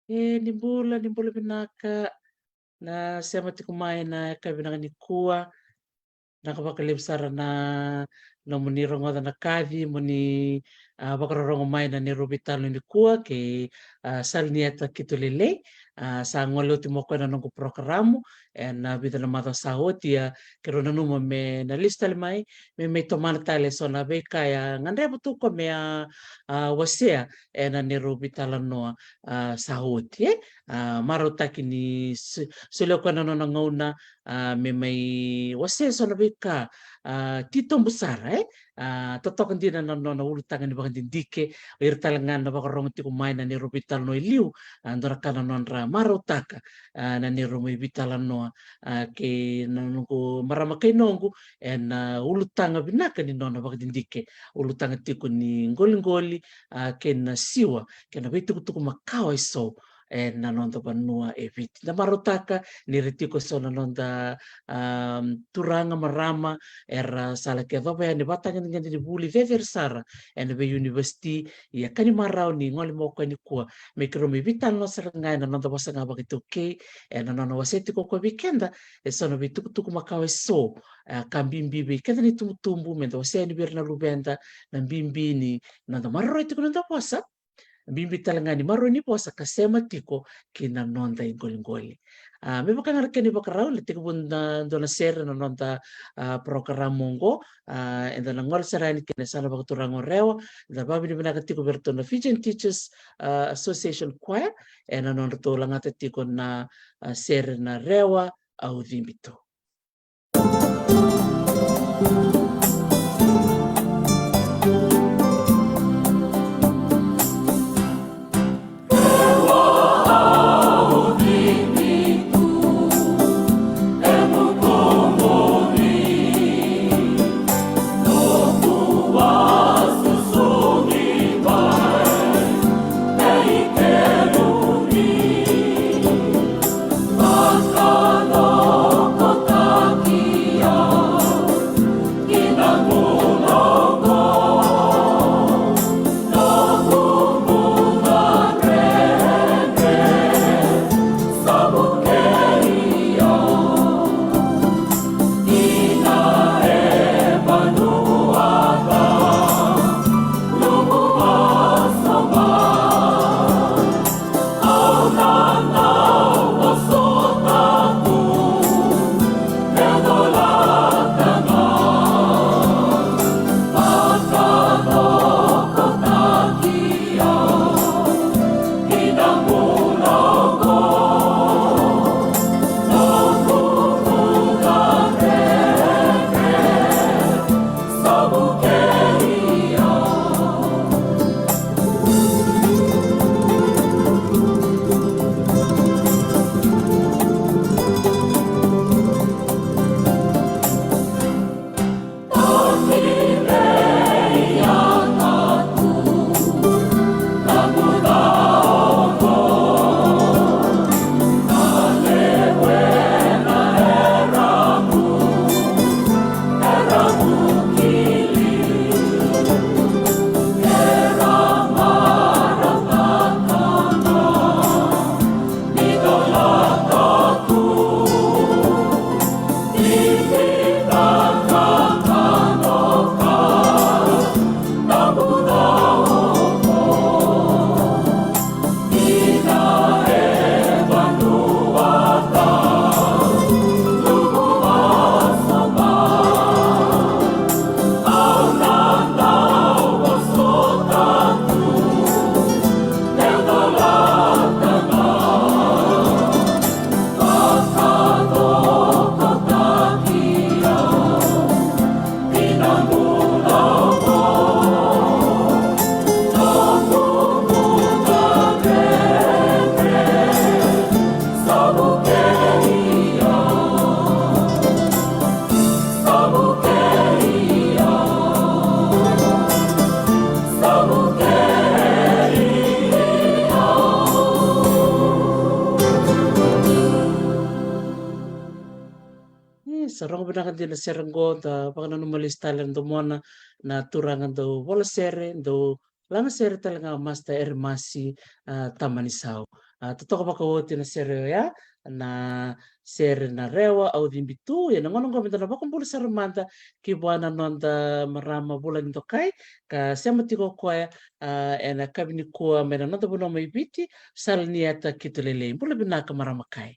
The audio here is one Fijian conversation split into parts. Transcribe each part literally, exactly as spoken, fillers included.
E, ni bula, ni bula vinaka. Na sema tiko mai na yakavi vinaka nikua. Vinaka vakalevu sara na nomuni rogoca na kaci, moni, a, vakarorogo mai na neirau veitalanoa nikua kei, a, Salinieta Kitulelei. A, sa gole oti mo koya na noqu porokaramu ena vica na macawa sa oti, a, keirau nanuma me na lesu tale mai, me mai tomana tale eso na veika e a gadreva tu o koya me a, a, wasea ena neirau veitalanoa, a, sa oti, e? A, marautaki ni so-, solia o koya na nona gauna, a, me mai wasea eso na veika, a, titobu sara, e? A, totoka dina na nona ulutaga ni vakadidike, o ira tale ga na vakarorogo tiko mai na neirau veitalanoa e liu, a, dua na ka na nodra marautaka, a, na neirau mai veitalanoa, a, kei na noqu marama kei noqu, ena ulutaga vinaka ni nona vakadidike, ulutaga tiko ni qoliqoli, a, kei na siwa, kei na veitukutuku makawa eso ena noda vanua e Viti. Da marautaka ni ra tiko eso na noda, a, turaga, marama, era sa laki yacova yani vakatagedegede ni vuli cecere sara ena veiunivesiti, ia ka ni marau ni gole mo koya nikua me keirau mai veitalanoa sara ga ena noda vosa ga vakaitaukei, ena nona wasea tiko o koya vei keda eso na veitukutuku makawa eso, a, ka bibi vei keda na itubutubu, meda wasea yani vei ira na luveda na bibi ni noda maroroya tiko na noda vosa, bibi tale ga ni maroroi ni vosa ka sema tiko ki na noda iqoliqoli. A, me vaka ga na kena ivakarau, na tekivu na dua na sere na noda, a, porokaramu oqo, a, eda na gole sara yani ki na yasana vakaturaga o Rewa, eda vakavinavinaka tiko vei iratou na Fijian Teachers, a, Association Choir, ena nodratou lagata tiko na, a, sere na Rewa au cibi tu. E, sa rogo vinaka dina na sere qo, da vakananuma lesu tale na domona na turaga dau vola sere, dau laga sere tale ga o Master Eremasi, a, Tamanisau. A, totoka vakaoti na sere oya, na sere na Rewa au cibi tu. Ia na gauna oqo meda na vakabula sara mada ki vua na noda marama Vulagi Dokai, ka sema tiko o koya, a, ena yakavi nikua mai na noda vanua mai Viti, Salanieta Kitulelei. Bula vinaka marama Kai.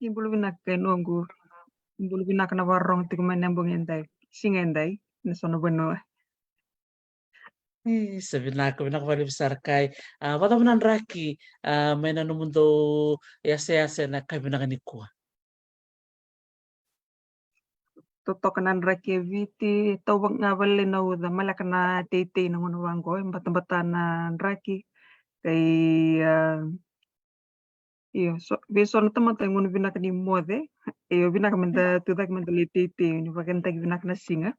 Ni bula vinaka Kai noqu. Ni bula vinaka na vakarorogo tiko mai na bogi edai, siga edai, na so na vanua. Isa, vinaka, vinaka vakalevu sara Kai. A, vakacava na draki, a, mai na nomudou yasayasa ena yakavi vinaka nikua? Totoka na draki e Viti, tau vaka ga vale na uca, maleka na teitei na gauna vaqo, e batabata na draki. Kai, a, io, so, vei so na tamata e gauna vinaka ni moce. Io, vinaka meda tu cake meda lai teitei, ni vakayagataki vinaka na siga.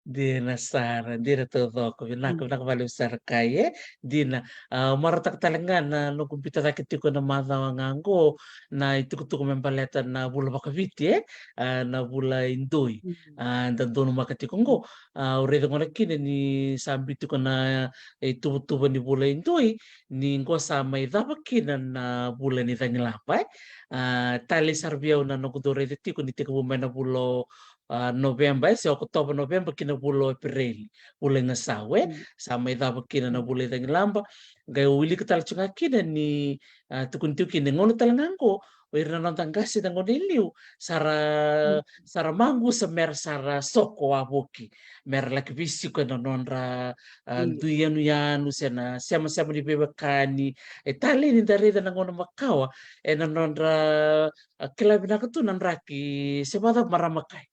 Dina sara, dina taucoko, vinaka, vinaka vakalevu sara Kai, e? Dina, a, marautaka tale ga na noqu biuta cake tiko na macawa ga oqo, na itukutuku me baleta na vula vakaviti, e? A, na vula i doi. A, da donumaka tiko oqo. A, au raica gona kina ni sa biu tiko na ituvatuva ni vula i doi, ni qo sa mai cava kina na vula ni cagilaba, e? A, talei sara vei au na noqu dau raica tiko ni tekivu mai na vula o, a, Noveba, e, se Okotova, Noveba ki na vula o Epereli, vula i gasau, e. Sa mai cava kina na vula i cagilaba. Qai au wilika tale tiko ga kina ni, a, tukuni tiko kina ni gauna tale ga oqo, o ira na noda qase na gauna i liu, sa ra, sa ra maqusa me ra sa ra soko wavoki, me ra laki veisiko ena nodra, a, dui yanuyanu se na semasema ni veiwekani. E talei ni da raica na gauna makawa ena nodra, a, kila vinaka tu na draki, se vakacava marama Kai?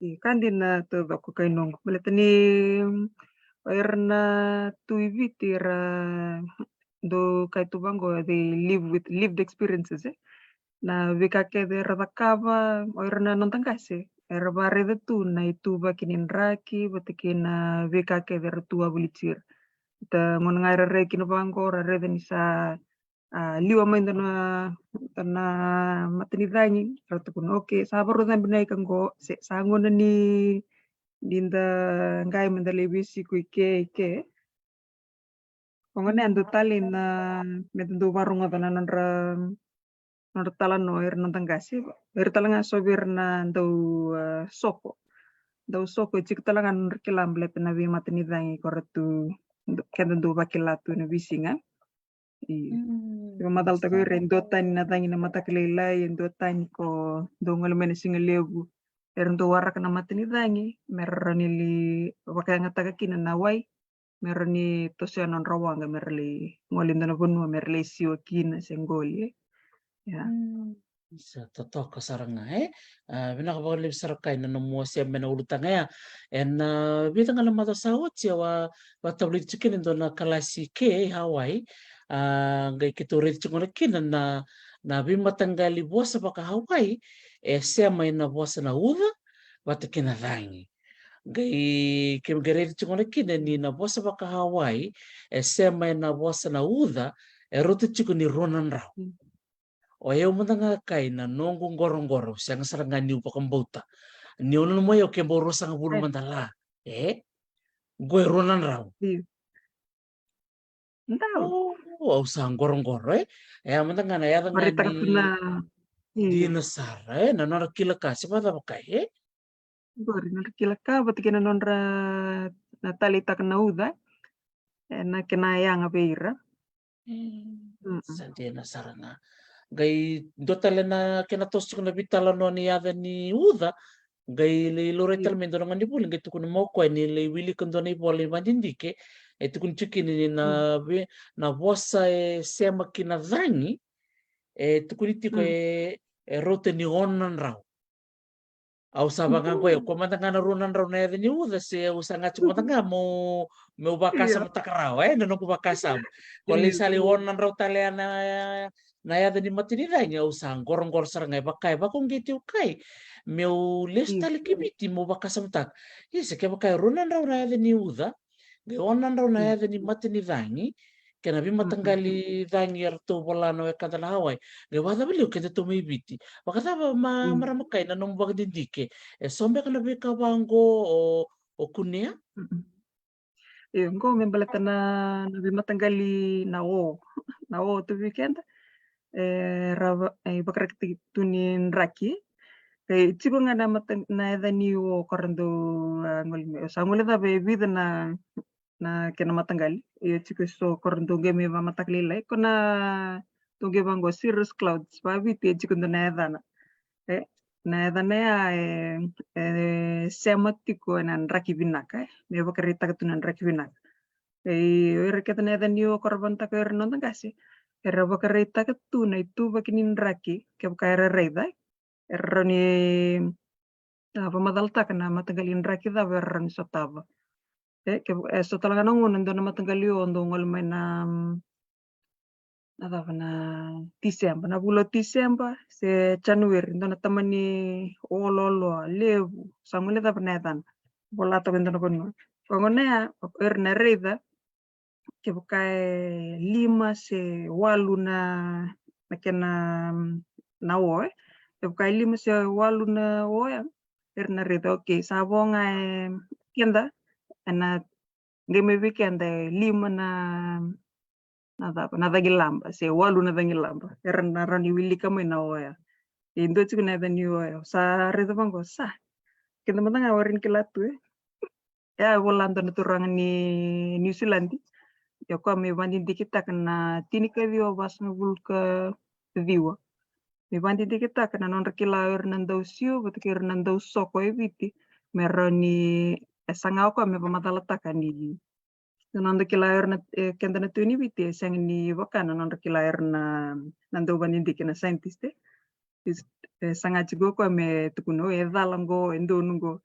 Io, ka dina taucoko Kai noqu. Baleta ni, mm, o ira na tu i Viti era dau kaya tu vaqo, they live with lived experiences, e? Na veika kece era cakava, o ira na noda qase era vakaraica tu na ituvaki ni draki vata kei na veika kece era tu wavoliti ira. Ita gauna ga era rai kina vaqo, ra raica ni sa, a, liwa mai dua na, dua na matanicagi, ra tukuna, okay, sa varau cabe na ika qo, se sa gauna ni, ni da qai meda lai veisiko i ke, i ke. O gona e dua tale na, meda dau vakarogoca na nodra, nodra talanoa o ira na noda qase. O ira tale ga so vei ira na dau, a, soko. Dau soko, e tiko tale ga na nodra kila baleta na veimatanicaga ko ra tu, keda dau vakila tu na veisiga. Io. Io, macalataka o ira e dua tani na cagi na mataka lailai, e dua tani ko dau gole mai na siga levu. Era dau waraka na matanicagi me ra rawa ni lai vakayagataka kina na wai, me ra ni tosoya na nodra waqa me ra lai gole i dua na vanua me ra lai siwa kina se qoli. Ia. Isa, totoka sara ga, e? A, vinaka vakalevu sara Kai na nomu wasea mai na ulutaga ya. Ena, a, vica ga na macawa sa oti au a vakatavulici tiko kina e dua na kalasi ke i Hawaii. A, qai keitou raici tiko gona kina na, na veimataqali vosa vaka-Hawaii e sema ena vosa na uca vata kei na cagi. Qai, keimami qai raici tiko gona kina ni na vosa vaka-Hawaii e sema ena vosa na uca e rauta tiko ni rua na drau. O yau mada ga Kai na noqu qoroqoro, sega sara ga niu vakabauta. Niu nanuma o yau ke bau ruasagavulu mada la. E? Qo e rua na drau. Io. Drau. O, au sa qoroqoro, e? E, a mada ga na yaca ga ni, io, dina sara, e? Na nodra kila ka, se vakacava Kai, e? Qori, nodra kila ka vata kei na nodra, na taleitaka na uca, e, na kena yaga vei ira. Mm. Sa dina sara ga. Qai dua tale na kena toso tiko na veitalanoa ni yaca ni uca. Qai lai laurai tale mai dua na gonevuli qai tukuna mai o koya ni lai wilika dua na ivola ni vakadidike. E tukuni tiko kina ni na, mm, ve-, na vosa e sema ki na cagi. E tukuni tiko, mm, e, e rauta ni ono na drau. Au sa vaka qo, e, ko mada ga na rua na drau na yaca ni uca, se au sa ga tiko mada ga meu, meu vakasamataka rawa, e, na noqu vakasama. Ko lai sa lai ono na drau tale ya na, na yaca ni matanicagi, au sa qoroqoro sara ga, e vaka e vakauqeti au Kai meu lesu tale ki Viti meu vakasamataka. Ia, se kevaka e rua na drau na yaca ni uca, qai ono na drau na yaca ni matanicagi kei na veimataqali cagi eratou vola na wekada na Hawaii. Qai vakacava liu kedatou mai Viti? Vakacava ma, marama Kai, na nomu vakadidike? E so beka na veika vaqo o, o kunea? Io, qo me baleta na, na veimataqali na o. Na o tu vei keda. E, ra va-, e, vakaraitaki tu ni draki. E, tiko ga na mata-, na yaca ni o ko ra dau, a, gole mai. Sa gole cava e vica na, na kena mataqali. Io, tiko eso ko ra dau qai mai vamataka lailai. Ko na dau qai vaqo cirrus clouds. Vaviti e tiko dua na yacana. E, na yacana ya e, e sema tiko ena draki vinaka, e. Me vakaraitaka tu na draki vinaka. E, o ira kece na yaca ni o ko ra vanataka o ira na noda qase. Era vakaraitaka tu na ituvaki ni draki, kevaka era raica, e. Era rawa ni, a, vamacalataka na mataqali draki cava era rawa ni sotava. E, ke, e so tale ga na gauna dua na mataqali o dau gole mai na, na cava na Tiseba, na vula o Tiseba se Janueri, dua na tamani oloolo levu, sa gole cava na yacana. Vola toka e dua na vanua. Ko gona ya, o ira na raica, kevaka e lima se walu na, na kena, na o, e. Kevaka e lima se walu na o ya, ira na raica, okay, sa vo ga e keda, ena qai mai vei keda e lima na, na cava, na cagilaba, se walu na cagilaba. Era na rawa ni wilika mai na o ya. E dua tiko na yaca ni o ya. Sa raica vaqo, sa. Keda mada ga warai ni kila tu, e. E a vola dua na turaga ni Niusiladi. Ia o koya me vakadidiketaka na tinikaciwa vasagavulu ka ciwa. Me vakadidiketaka na nodra kila o ira na dau Siu vata kei ira na dau Soko e Viti. Me rawa ni, e saga o koya me vakamacalataka ni na noda kila o ira na, e, keda na Tui ni Viti, e sega ni vaka na nodra kila o ira na, na dau vakadidike, na scientist, e. E saga tiko o koya me tukuna, o, e cala qo, e donu qo.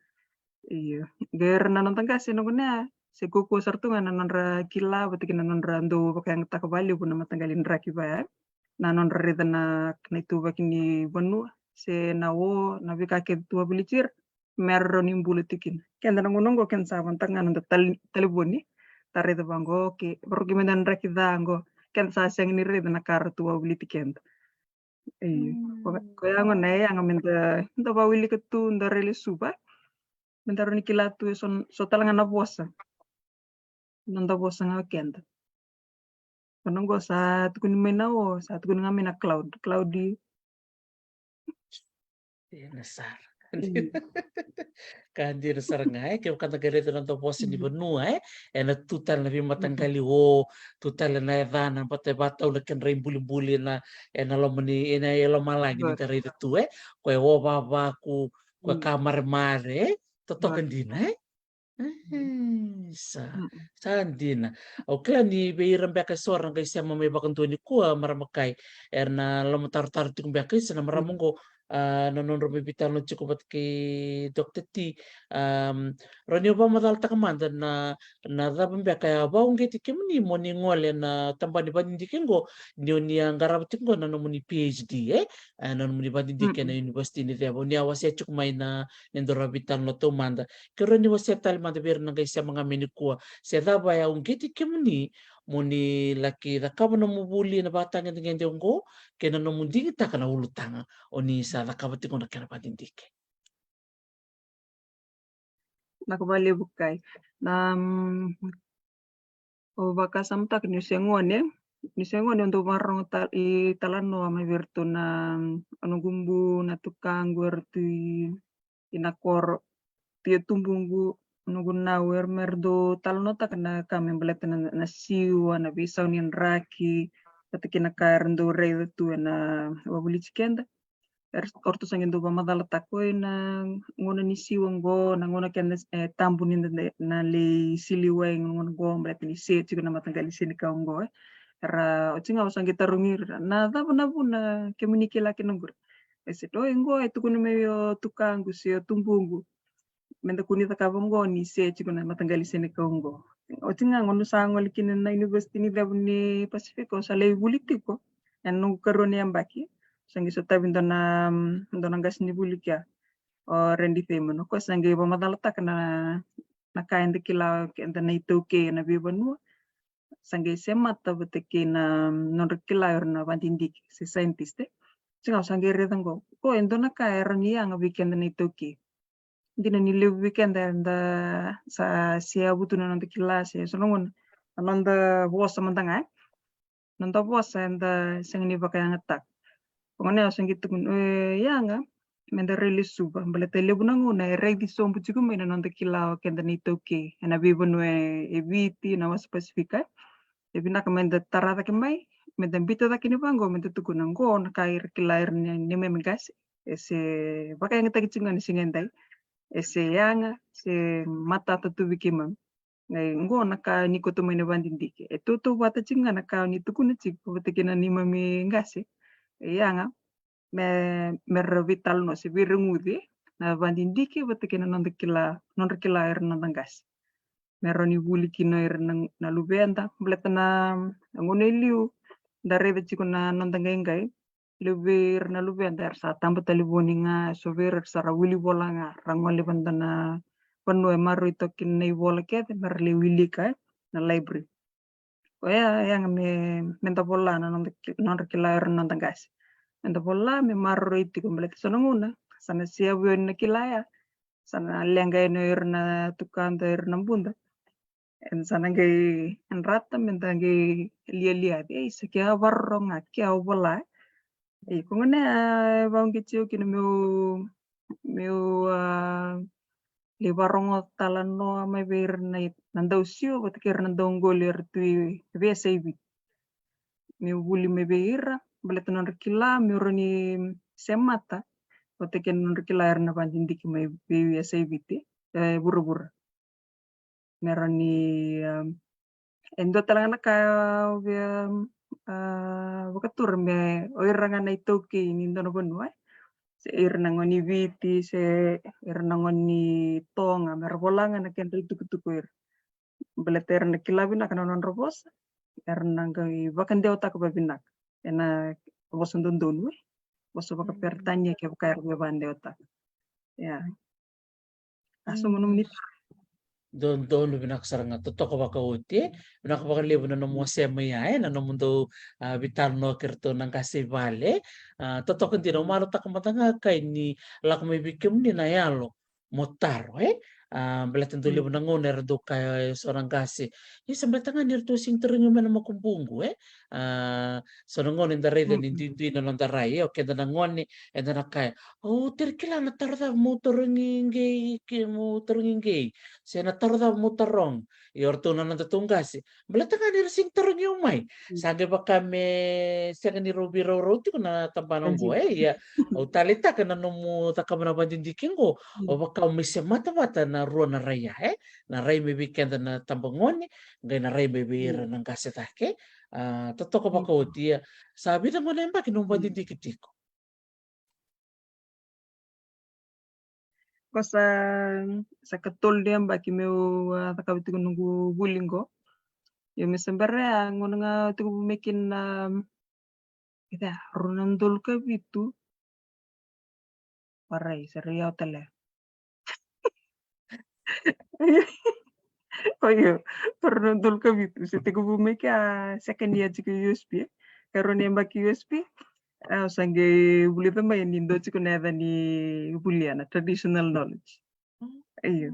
Io. Qai o ira na noda qase na gone ya, se kaukaua sara tu ga na nodra kila vata kei na nodra dau vakayagataka vakalevu na mataqali draki vaya. Na nodra raica na, na ituvaki ni vanua, se na o, na veika kece tu wavoliti ira, me ra rawa ni bula tiko kina. Keda na gauna oqo, keda sa vanataka ga na noda tale-, talevoni, da raica vaqo, okay, vakaroki meda draki ca qo, keda sa sega ni raica na ka ra tu wavoliti keda. Io. Mm. Ko, ko ya gona e yaga meda, da vawilika tu, da railesuva. Meda rawa ni kila tu e so, so tale ga na vosa. Noda vosa ga o keda. Ko na qo sa tukuni mai na o, sa tukuni ga mai na cloud. Cloudy. Dina sara. Mm. Ka dina sara ga, e, kevaka da qai raica na noda vosa ni vanua, e, ena tu tale na veimataqali o, tu tale na yacana, baleta e vakatau na kedra ibulibuli ena, ena loma ni, ena, e lomalagi ni da raica tu, e. Ko e o vavaku, ko e ka maremare, e. Totoka dina, e. E, sa, sa dina. Au kila ni vei ira beka eso era qai sema mai vakadua nikua, marama kai, era na lomatarotaro tiko beka, isa na marama oqo, a, na nodra mai veitalanoa tiko vata kei Doctor T. Am, rawa ni o vakamacalataka mada na, na cava beka e a vakauqeti kemuni mo ni gole ena tabana ni vakadidike oqo, ni o ni a qarava tiko oqo na nomuni PhD, e? E, na nomuni vakadidike ena university ni ceva, o ni a wasea tiko mai na, ni dau ra veitalanoa taumada. Ke rawa ni wasea tale mada vei ira na qai sema ga mai nikua, se cava e a uqeti kemuni mo ni laki cakava nomu vuli ena vakatagedegede oqo, kei na nomu digitaka na ulutaga o ni sa cakava tiko na kena vakadidike. Vinaka vakalevu kai. Na, mm, au vakasamataka niu se gone, niu se gone au dau vakarorogo ta-, italanoa mai vei iratou na, mm, noqu bu, na tukaqu, eratou i, i Nakoro. Io, tubuqu, noqu nau, era me ra dau talanoataka na ka me baleta na, na siwa, na veisau ni draki, vata kei na ka era dau raica tu ena wavoliti keda. Era, o ratou sa qai dau vakamacalataka, oi, na gauna ni siwa oqo, na gauna kece, e, tabu ni da, da, na lai siliwai, gauna oqo baleta ni se tiko na mataqali senikau oqo, e. Era, oti ga au sa qai tarogi ira, na cava na vuna kemuni kila kina oqori? E said, oi, oqo e tukuna mai o tukaqu se o tubuqu, meda kua ni cakava oqo ni se tiko na mataqali senikau oqo. Oti ga gauna sa gole kina na University ni Ceva ni Pasifika, au sa lai vuli tiko ena noqu karua ni yabaki. Sa qai sotavi dua na, dua na qasenivuli kea, o Randy Feynman. O koya sa qai vakamacalataka na, na ka eda kila o keda na iTaukei ena veivanua. Sa qai semata vata kei na nodra kila o ira na vakadidike se scientist, e. Oti ga au sa qai raica qo, o, e dua na ka e rawa ni yaga vei keda na iTaukei. dina ni levu vei keda eda sa seavu tu na noda kila se so na gauna na noda vosa mada ga, e? Noda vosa eda sega ni vakayagataka. Koya gona au sa qai tukuna, e, yaga meda rai lesuva baleta e levu na gauna e raici sobu tiko mai na noda kila o keda na iTaukei ena veivanua e, e Viti, na wasa Pasifika. E vinaka meda tara cake mai, meda biuta cake ni vaqo, meda tukuna qo na ka era kila era ni, neimami qase. E se vakayagataki tiko ga na siga edai. E se yaga, se matata tu vei keimami. Qai qo na ka ni koto mai na vadidike. E tautauvata tiko ga na ka ni tukuna tiko vata kei na neimami qase. E yaga me, me ra veitalanoa se veireguci na vadidike vata kei na noda kila, nodra kila era noda qase. Me ra ni vuli kina era na, na luveda, baleta na gauna e liu da raica tiko na noda qaiqai. Levu vei ira na luveda era sa taba talevoni ga, so vei ira era sa ra wili vola ga, ra gole vata na vanua e maroroi toka kina na ivola kece me ra lai wilika, e, na library. Oya e yaga me, meda vola na noda ki-, nodra kila era noda qase. Meda vola me maroroi tiko baleta so na gauna sa na seavu yani na kila ya, sa na leqa yani o ira na tukada, o ira na buda. Eda sa na qai yadrata meda qai lialia, e, sa ke a vakarorogo ga, ke a vola. E, koya gona e vauqeti au kina meu, meu, a, lai vakarogoca talanoa mai vei ira na, na dau sio vata kei ira na dau qoli era tu i vei, e, sa i Viti. Meu vuli mai vei ira baleta nodra kila, meu rawa ni semata vata kei nodra kila era na vadidike mai vei, e, sa i Viti, e, vuravura. Me rawa ni, a, e dua tale ga na ka au via, a, vakatura me o ira ga na iTaukei ni dua na vanua, e, se ira na gone ni Viti, se ira na gone ni Toga, me ra vola ga na kedra itukutuku o ira. Baleta era na kila vinaka na nodra vosa, era na qai vakadewataka vavinaka ena vosa dodonu, e, vosa vakaperitania kevaka era via vakadewataka. Ia. A, so mo nomuni taro. Dodonu, vinaka sara ga, totoka vakaoti, e. Vinaka vakalevu na nomu wasea mai ya, e, na nomudou, a, veitalanoa kei ratou na qase i vale. A, totoka dina, au marautaka mada ga kai ni lako mai vei kemuni na yalo mo taro, e. A, baleta dau levu na gauna era dau kaya e so na qase, e, sa baleta ga ni ratou sega ni tarogi au mai na makubuqu, e. A, so na gauna eda raica ni duidui na noda rai, e, o keda na gone, eda na kaya, au teri kila na taro cava meu tarogi qei, ke meu tarogi qei, se na taro cava meu taroga. Ia o ratou na nodatou qase, baleta ga ni ra sega ni tarogi au mai. Sa qai vaka me sega ni rau veiraurau tiko na tabana oqo, e. Ia au taleitaka na nomu cakava na vadidike oqo, o vaka o mai semata vata na rua na rai ya, e. Na rai mai vei keda na tabagone, qai na rai mai vei ira na qase cake. A, totoka vakaoti, ia. Sa vica gona yabaki nomu vadidike tiko? Ko sa, sa katolu na yabaki meu, a, cakava tiko noqu vuli qo. Io, me sa bera ya, gauna ga tiko vou mai kina, a, rua na udolu ka vitu. Warai, sa rui yawa tale. Oio, rua na udolu ka vitu, se tekivu mai ke a second year tiko i U S P, e. Ka rua na yabaki U S P, au sa qai vulica mai ni dua tiko na yaca ni vuli ya, na traditional knowledge. Io.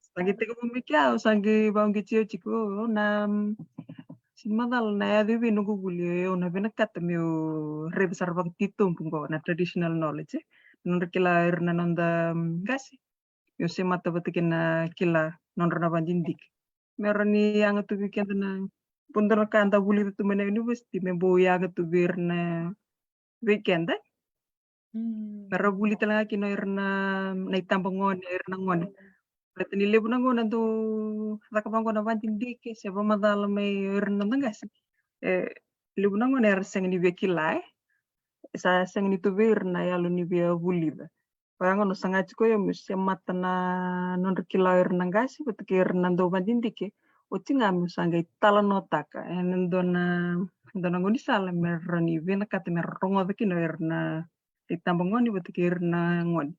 Sa qai tekivu mai ke, au sa qai vauqeti au tiko, o, na, mm, sega ni macala na yaca i vei noqu vuli, o, au na vinakata meu raica sara vakatitobu qo na traditional knowledge, e. Nodra kila ira na noda, mm, qase. Meu semata vata kei na kila nodra na vadidike. Me rawa ni yaga tu vei keda na, bau dua na ka da vulica tu mai na university, me bau yaga tu vei ira na, vei keda. Mm. Me ra vuli tale ga kina o ira na, na itabagone, o ira na gone. Baleta ni levu na gauna dau caka vaqo na vadidike se vakamacala mai o ira na noda qase. E, levu na gauna era sega ni via kila, e. Sa sega ni tu vei ira na yalo ni via vulica. Koya gona au saga tiko o yau meu semata na nodra kila o ira na qase vata kei ira na dau vadidike. Oti ga meu sa qai talanoataka ena dua na, dua na gaunisala me rawa ni vinakata me ra rogoca kina o ira na itabagone vata kei ira na gone.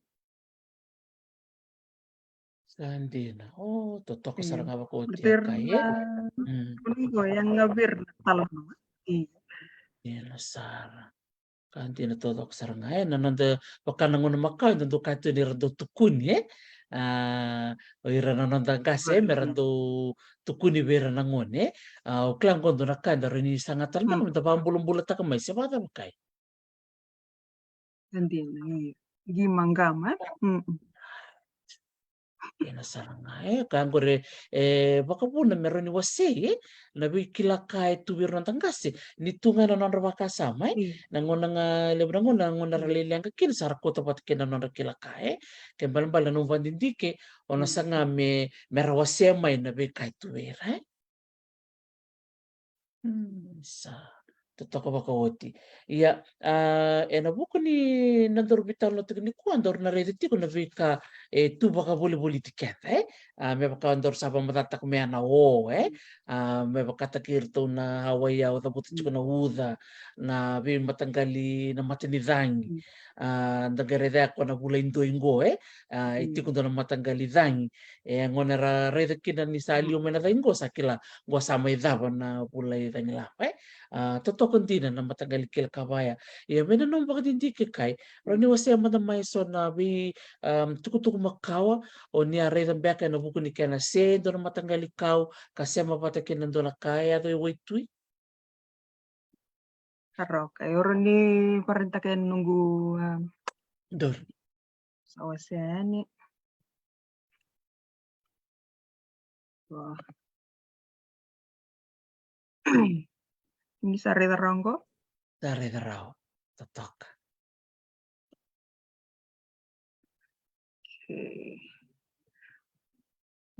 Sa dina. O, totoka sara ga vakaoti, e, kai, e. Mm. Qo e yaga vei ira na talanoa. Io. Dina sara. Ka dina taucoko sara ga, e, na noda vaka na gauna makawa, e dodonu ka tu ni ra dau tukuni, e. A, o ira na noda qase, e, me ra dau tukuni vei ira na gone, e. A, o kila qo dua na ka da rawa ni saga tale beka me da vakabulabulataka mai, se vakacava kai? Ka dina, io. Qima qama, e? Mm. Ena sara ga, e, ka qori, e, vakavuna me rawa ni wasei, e, na veikila ka e tu vei ira na noda qase, ni tu ga ena nodra vakasama, e. Na gauna ga, levu na gauna, na gauna ra lai leqa kina sa ra kauta vata kei na nodra kila ka, e. Ke balebale na nomu vakadidike, o na saga me, me ra wasea mai na veika e tu vei ira, e. Mm, sa totoka vakaoti. Ia, a, ena vuku ni nodaru veitalanoa tiko nikua, daru na raica tiko na veika e tu vakavolivoliti keda, e? A, me vaka daru sa vakamacataka mai na o, e? A, me vakataki iratou na Hawaii, au cavuta tiko na uca, na veimataqali, na matanicagi. A, da qai raica ko na vula i dua i qo, e? A, e tiko dua na mataqali cagi. E, gone ra raica kina ni sa liwa mai na cagi qo, sa kila qo sa mai cava na vula i cagilaba, e? A, totoka dina na mataqali kila ka vaya. Ia, me na nomu vakadidike kai, rawa ni wasea mada mai so na vei, am, tukutuku makawa o ni a raica beka ena vuku ni kena se dua na mataqali kau ka sema vata kei na dua na ka e yaco e waitui? Ka rawa ka, e, rawa ni vakaraitaka yani noqu, a, dor. Sa wasea yani. Wa. Ni sa raica rawa qo? Sa raica rawa. Totoka. Okay.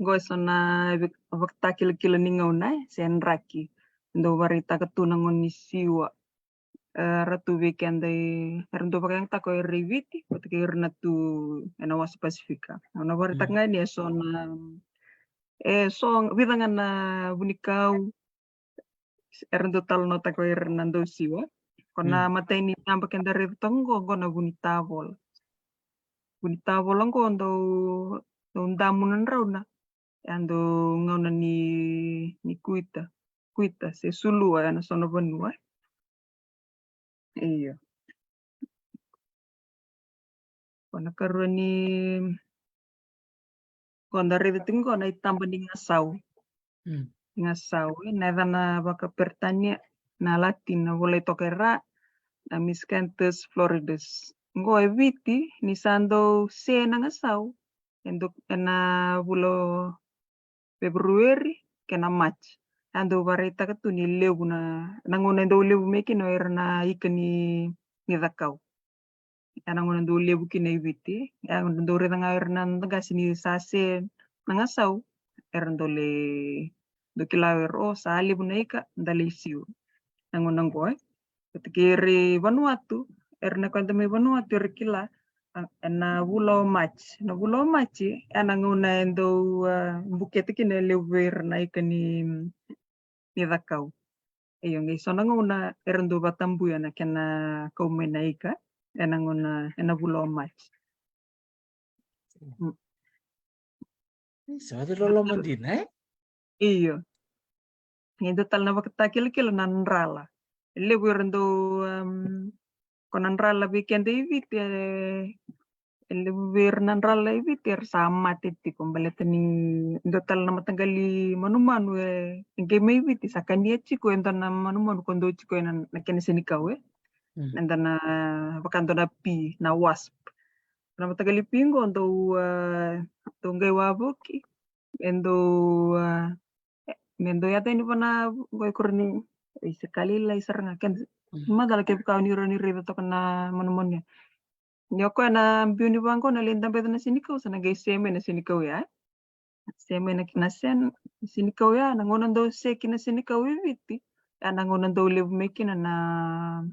Qo e so na vak-, vakatakilakila ni gauna, e, se draki. Dau vakaraitaka tu na gauna ni siwa. E, ra tu vei keda i, era dau vakayagataka o ira i Viti, vata kei ira na tu ena wasa Pasifika. Au na vakaraitaka ga ni e so na, e so, vica ga na vunikau, era dau talanoataka o ira na dau siwa. Ko na matai ni taba keda raica toka qo, qo na vunitavola. Vunitavola qo dau, dau damu na drauna. E dau gauna ni, ni kuita. Kuita, se sulua, ena so na vanua. Io. Ko na karua ni, ko da raica tiko qo na itaba ni gasau. Mm. Gasau, e, na yacana vakaperitania, na Latin, na volai toka e ra, na Miscanthus floridus. Qo e Viti, ni sa dau se na gasau, e dau, ena vula o February kei na March. A dau vakaraitaka tu ni levu na, na gauna e dau levu mai kina o ira na ika ni, ni cakau. Ena gauna dau levu kina i Viti, ena gauna dau raica ga o ira na noda qase ni sa se na gasau, era dau lai, dau kila o ira, o, sa levu na ika, da lai siwa. Na gauna qo, e. Vata kei ira i Vanuatu, era na koya da mai Vanuatu, era kila, a, ena vula o March. Na vula o March, ena gauna e dau, a, bukete kina e levu vei ira na ika ni, ni cakau. Io, qai so na gauna era dau vakatabuya na kena kau mai na ika, ena gauna, ena vula o March. Mm. Sa vakailoloma dina, e? Io. E dua tale na vakatakilakila na drala. E levu era dau, um, ko na drala vei keda i Viti, e, e levu vei ira na drala i Viti era sa mate tiko, baleta ni dua tale na mataqali manumanu e, e qai mai Viti, sa kania tiko e dua na manumanu ko dau tiko ena, na kena senikau, e. Mm. Eda na, vaka dua na pea, na wasp. Na mataqali pea qo dau, a, dau qai wavoki, e dau, a, e, me dau yaco yani vua na, qo e koro ni, e, se ka lailai sara ga, kena, mm, macala kevaka o ni rawa ni raica toka na manumanu ya. Ni o koya na biu ni vaqo na lai dabeca na senikau, sa na qai se mai na senikau ya. Se mai na kena se, senikau ya, na gauna dau se kina senikau i Viti. Ya na gauna dau levu mai kina na,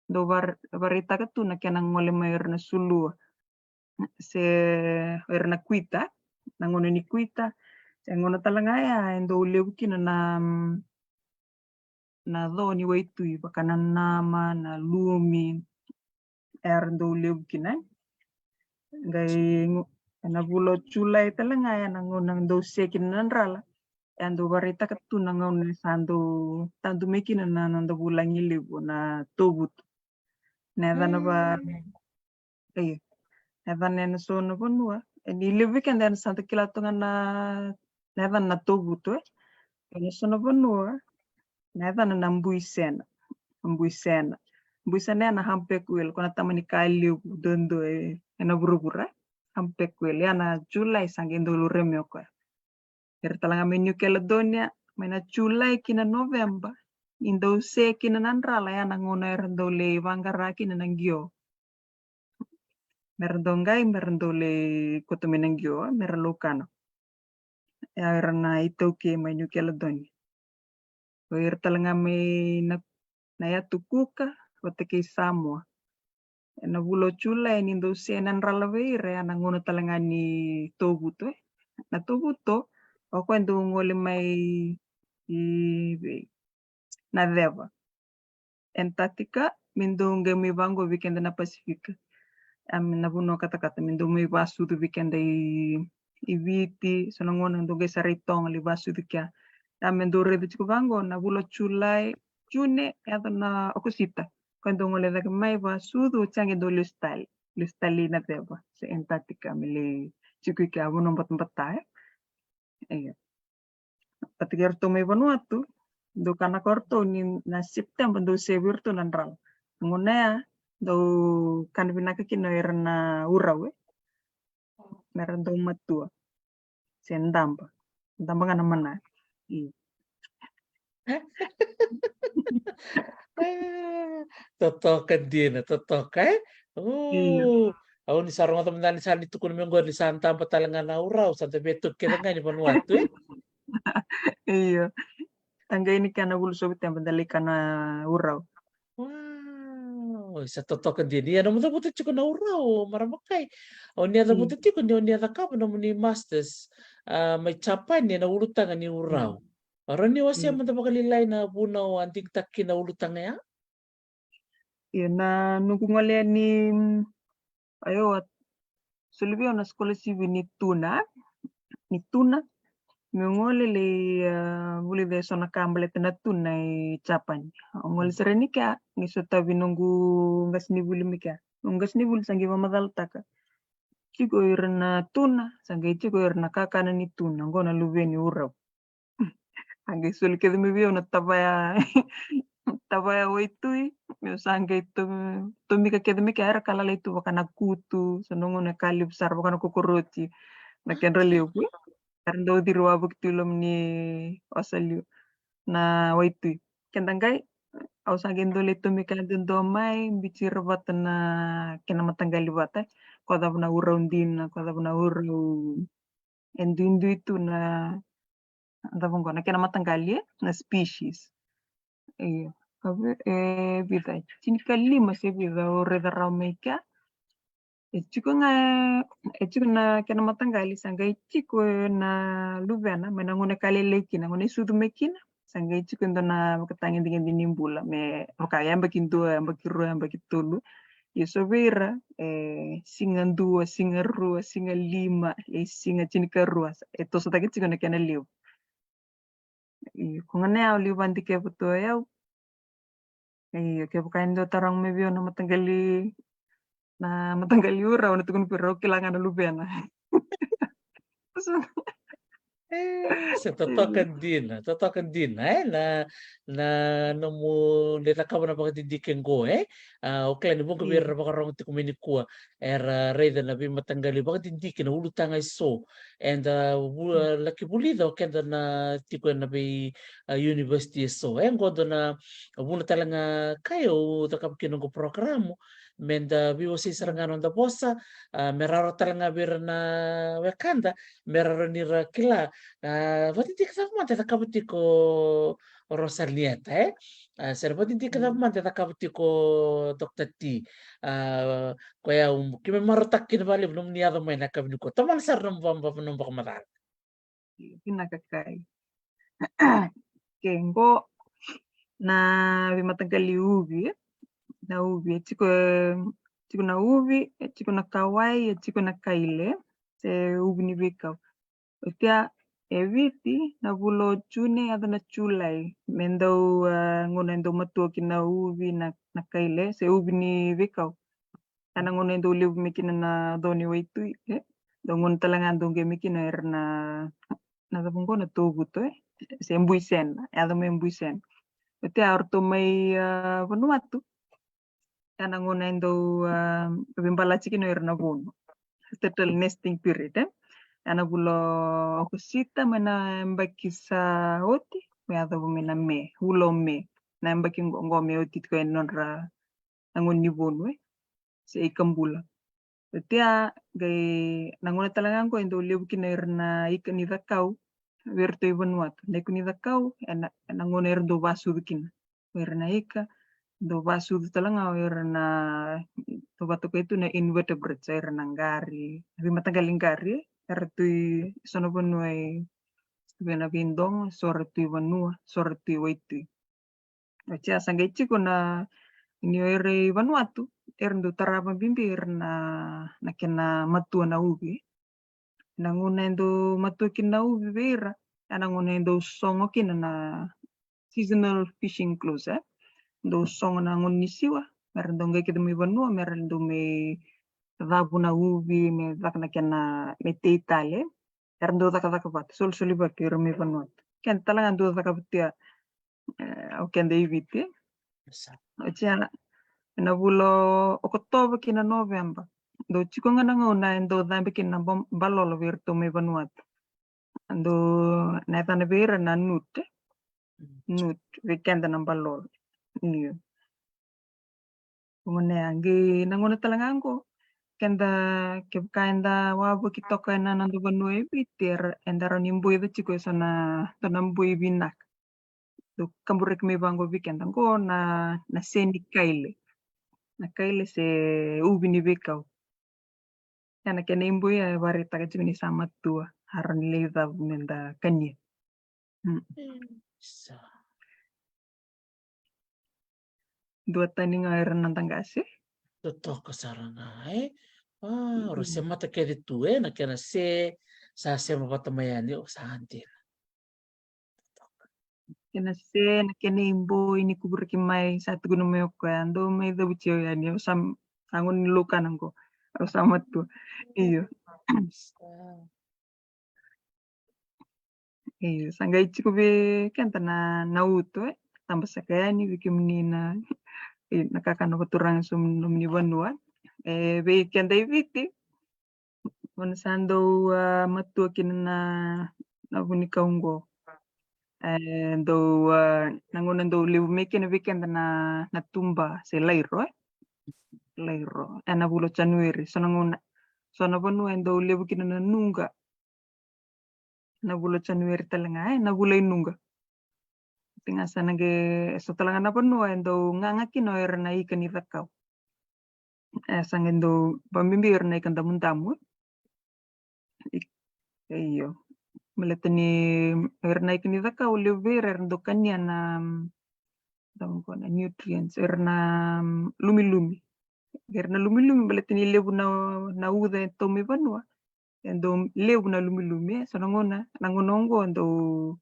dau var-, varaitaka tu na kena gole mai o ira na sulua. Se o ira na kuita, na gauna ni kuita. Se gauna tale ga ya, e dau levu kina na, na co ni waitui, vaka na nama, na lumi, era dau levu kina. Qai gu-, ena vula o Julai tale ga, ena gauna dau se kina na drala. E dau varaitaka tu na gauna sa dau tadu mai kina na noda vulagi levu na tovutu. Na yacana va, io, na yacana ena so na vanua. E ni levu vei keda ena sa da kila toka ga na, na yacana na tovuto, e. Ena so na vanua, na yacana na buisena. Buisena. Buisena ya na humpback whale, ko na tama ni ka levu dodo e, ena vuravura. Humpback whale, ya na Julai sa qai dau laurai mai o koya. Ira tale ga mai New Caledonia, mai na Julai ki na November, ni dau se kina na drala, ya na gauna era dau lai vaqara kina na qio. Mera dau qai, mera dau lai koto mai na qio, mera laukana. Ya ira na iTaukei mai New Caledonia. O ira tale ga mai na, na yatu Kuka vata kei Samoa. Ena vula o Julai ni dau se na drala vei ira, ya na gauna tale ga ni tovuto, e. Na tovuto, o koya dau gole mai i, vei, na ceva. Antarctica, me dau qai mai vaqo vei keda na Pasifika. A, me na vanua katakata, me dau mai vasucu vei keda i, i Viti, so na gauna dau qai sara i Toga lai vasucu kea. A, me dau raica tiko vaqo na vula o Julai, June, yaco na Okosita. Koya dau gole cake mai vasucu, oti ya qai dau lesu tale. Lesu tale i na ceva, se Antarctica, me lai tiko i kea, vanua batabata, e. Io. Vata kei iratou mai Vanuatu, dau kana ko iratou ni na September dau se vei iratou na drala. Gauna ya dau kana vinaka kina o ira na urau, e. Mera dau matua. Se daba. Daba ga na mana. Io. Ah, totoka dina, totoka, e? Io. O, au ni sa rogoca mada ni sa ni tukuna mai qori ni sa daba tale ga na urau, sa da via toki kece ga ni Vanuatu, e? Io. Taqai ni kena vulu September da lai kana urau. Wow, sa totoka dina. Ia, na nomu cavuta tiko na urau, marama kai. O ni a cavuta tiko ni o ni a cakava nomuni masters, a, mai Japani, ena ulutaga ni urau. Mm. O rawa ni wasea mada vakalailai na vuna o a digitaka kina na ulutaga ya? Ia, na noqu gole ni, mm, io, a soli vei au na scholarship ni tuna, ni tuna. Meu gole lai, a, vulica eso na ka baleta na tuna i Japan. Au gole sara yani kea, qai sotavi noqu qasenivuli mai kea. Noqu qasenivuli sa qai vakamacalataka. Tiko ira na tuna, sa qai tiko ira na kakana ni tuna, qo na luve ni urau. A qai soli kece mai vei au na tavaya, tavaya waitui, meu sa qai to-, tomika kece mai kea, era ka lalai tu vaka na kutu, so na gauna e ka levu sara vaka na kokoroti, na kedra levu. Era dau ciri wavoki tu i loma ni wasa liu na waitui. Keda qai, au sa qai dau lai tomika yadudua mai, biuti ira vata na kena mataqali vata. Ko cava na urau dina, ko cava na urau e duidui tu na, na cava qo, na kena mataqali, e, na species. Io. Ka ve-, e vica, tinikalima se vica au raica rawa mai kea. E tiko ga, e tiko na kena mataqali, sa qai tiko na luvena, mai na gauna e ka lailai kina, gauna e sucu mai kina. Sa qai tiko e dua na vakatagedegede ni bula, me vaka yabaki dua, yabaki rua, yabaki tolu. Ia so vei ira, e, siga dua, siga rua, siga lima, e, siga tinikarua, e tosotaki tiko na kena levu. Io, ko gona au liu vadikeva tu o yau. Io, kevaka e dua taroga mai vei au na mataqali, na mataqali urau, au na tukuna vei ira au kila ga na luvena. E, sa totoka dina, totoka dina, e, na, na nomu lai cakava na vakadidike qo, e. A, au kila ni vuqa vei ira era vakarorogo tiko mai nikua era raica na veimataqali vakadidike, na ulutaga eso eda vu-, laki vulica o keda na tiko ena vei, a, university eso. E qo dua na vuna tale ga ka au cakava kina noqu porokaramu, meda veiwasei sara ga na noda vosa, a, me rawa tale ga vei ira na wekada, me rawa ni ra kila, a, vakadidike cava mada e cakava tiko o Rosanieta, e? A, se ra vakadidike cava mada e cakava tiko o Doctor T. A, koya au, keimami marautaka kina vakalevu nomuni yaco mai na yakavi nikua. Tomana sara nomu va-, va-, nomu vakamacala. Vinaka kai. Ke qo na veimataqali uvi, na uvi, e tiko, e tiko na uvi, e tiko na kawai, e tiko na kaile, se uvi ni veikau. Oti ya, E Viti, na vula o June, yaco na Julai. Me dau, ah, gauna e dau matua kina uvi na, na kaile, se uvi ni veikau. Ena gauna e dau levu mai kina na co ni waitui, e? Dau gauna tale ga dau qai mai kina era na, na cava qo, na tovuto, e? Se buisena, yaco mai buisena. Oti ya o ratou mai, ah, Vanuatu. Ena gauna e dau, ah, veibalati kina o ira na vonu. Settle nesting period, e? Ena vula o Okosita mai na yabaki sa oti, me yacova mai na Me, vula o Me. Na yabaki qo, qo me oti tiko e nodra na gauna ni vonu, e? Se ika bula. Oti ya, qai na gauna tale ga qo e dau levu kina ira na ika ni cakau vei iratou i Vanuatu. Na ika ni cakau, ena, ena gauna era dau vasucu kina. O ira na ika, dau vasucu tale ga o ira na, dau vakatokai tu na invertebrates, o ira na qari, veimataqali qari, era tu i so na vanua i, vei na veidogo, so era tu i vanua, so era tu i waitui. Oti ya sa qai tiko na, ni o ira i Vanuatu, era dau tarava bibi ira na, na kena matua na uvi. Na gauna e dau matua kina na uvi vei ira, ena gauna e dau sogo kina na seasonal fishing close, e? Dau sogo na gauna ni siwa, mera dau qai kece mai vanua, mera dau mai cavu na uvi, me caka na kena, me tei tale. Era dau cakacaka vata, solisoli vata ira mai Vanuatu. Keda tale ga dau caka vata ya, e, o keda i Viti. Oti ya, ena vula o Okotova ki na Noveba. Dau tiko ga na gauna e dau cabe kina na ba-, balolo vei iratou mai Vanuatu. Dau, na yacana vei ira na nut, e? Nut, vei keda na balolo. Io. Gauna ya, qai na gauna tale ga qo, keda, kevaka eda wavoki toka ena noda vanua e Viti, era, eda rawa ni boica tiko e so na, so na boi vinaka. Dau kaburaki mai vaqo vei keda qo na, na se ni kaile. Na kaile se uvi ni veikau. Ena kena iboi e vakaraitaka tiko ni sa matua, a rawa ni lai cavu meda kania. Mm. Sa. Duatani ga era na noda qase. Totoka sara ga, e? A, o ra se mata kece tu, e? Na kena se, sa sema vata mai yani, o sa dina. Kena se, na kena iboi ni kuburaki mai, sa tukuna mai o koya, dou mai cavuti au yani, au sa, sa gone ni laukana qo, au sa matua. Io. Sa. Io, sa qai tiko vei keda na, na uto, e. Tabasaka yani vei kemuni na, e, na kakana vakaturaga so nomuni vanua. E, vei keda i Viti, o na sa dau, a, matua kina na, na vunikau qo. E, dau, a, na gauna dau levu mai kina vei keda na, na tuba se lairo, e. Lairo. Ena vula o Janueri, so na gauna, so na vanua e dau levu kina na nuqa. Na vula o Janueri tale ga, e, na vula i nuqa. Oti ga sa na qai, so tale ga na vanua e dau gaga kina o ira na ika ni cakau. E, sa qai dau vabibi ira na ika damudamu. I-, io. Baleta ni o ira na ika ni cakau, levu vei ira era dau kania na, mm, cava qo, na nutrients, o ira na, mm, lumilumi. O ira na lumilumi, baleta ni levu na, na uca e tau mai vanua. E dau levu na lumilumi, e. So na gauna, na gauna oqo dau,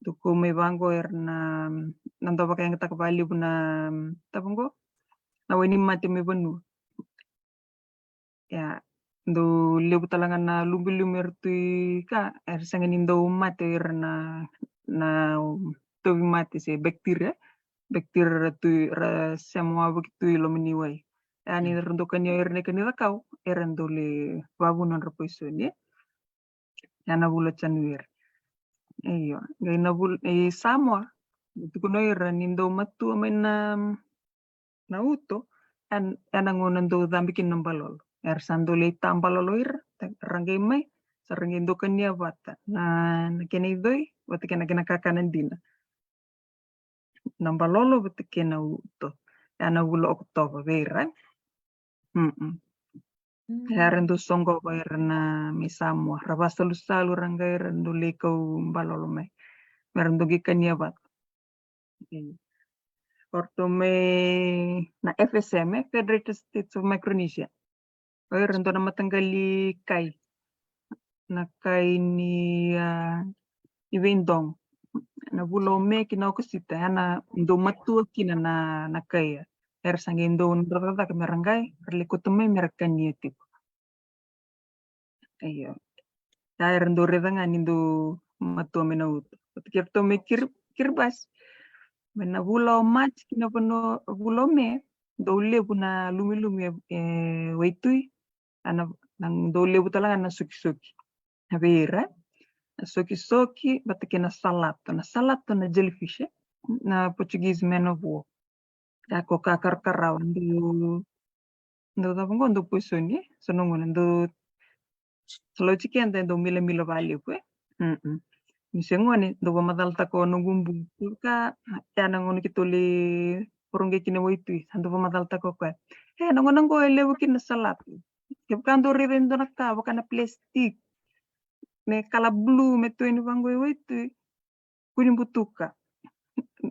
dau kau mai vaqo era na, na dau vakayagataka vakalevu na, cava qo, na wainimate mai vanua. Ia, dau levu tale ga na lumilumi era tu i ka, era sega ni dau mate o ira na, na tauvimate se bacteria. Bacteria ra tu, ra sema wavoki tu i loma ni wai. Ia, ni ra dau kania o ira na ika ni cakau, era dau lai vavu nodra poisoni. Ia na vula o Janueri. Io, qai na vula, e, Samoa, tukuna o ira ni dau matua mai na, na uto, e, ena gauna dau cabe kina na balolo. Era sa dau lai ta balolo ira, ra qai mai, sa ra qai dau kania vata na, na kena icoi vata kei na kena kakana dina. Na balolo vata kei na uto. Ena vula o Okotova vei ira. Mm-mm. Era dau soqova ira na mai Samoa. Ra vasalusalu, ra qai, ra dau lai kau balolo mai. Me ra dau qai kania vata. Io. O ratou mai na F S M, e, Federated States of Micronesia. O ira dua na mataqali kai. na kai ni, a, ni veidogo. Na vula o Me ki na Okosita, ya na dau matua kina na, na kai ya. Era sa qai dau dra cakacaka me ra qai, ra lai kauta mai me ra kania tiko. Io. Ya era dau raica ga ni dau matua mai na uto. Vata kei ratou mai Kiri-, Kiribati. Mai na vula o Maji ki na vanua, vula o Me, dau levu na lumilumi e, e waitui. A na, na dau levu tale ga na sokisoki. Na vei ira, na sokisoki, vata kei na salato. Na salato na jellyfish, e? Na Portuguese man of war. Ka ko ka karakarawa, dau, dau cava qo, dau poisoni, e? So na gauna, dau, sa lauti keda, dau milamila valevu, e? Mm-mm. Ni se gone, dau vamacalataka o noqu bu. Ka, ya na gauna keitou lai voroqai kina waitui, sa dau vamacalataka o koya. E, na gauna qo e levu kina na salato. Kevaka dau raica e dua na ka, vaka na plastic. Me kala blue, me tu yani vaqo e waitui. Kua ni butuka.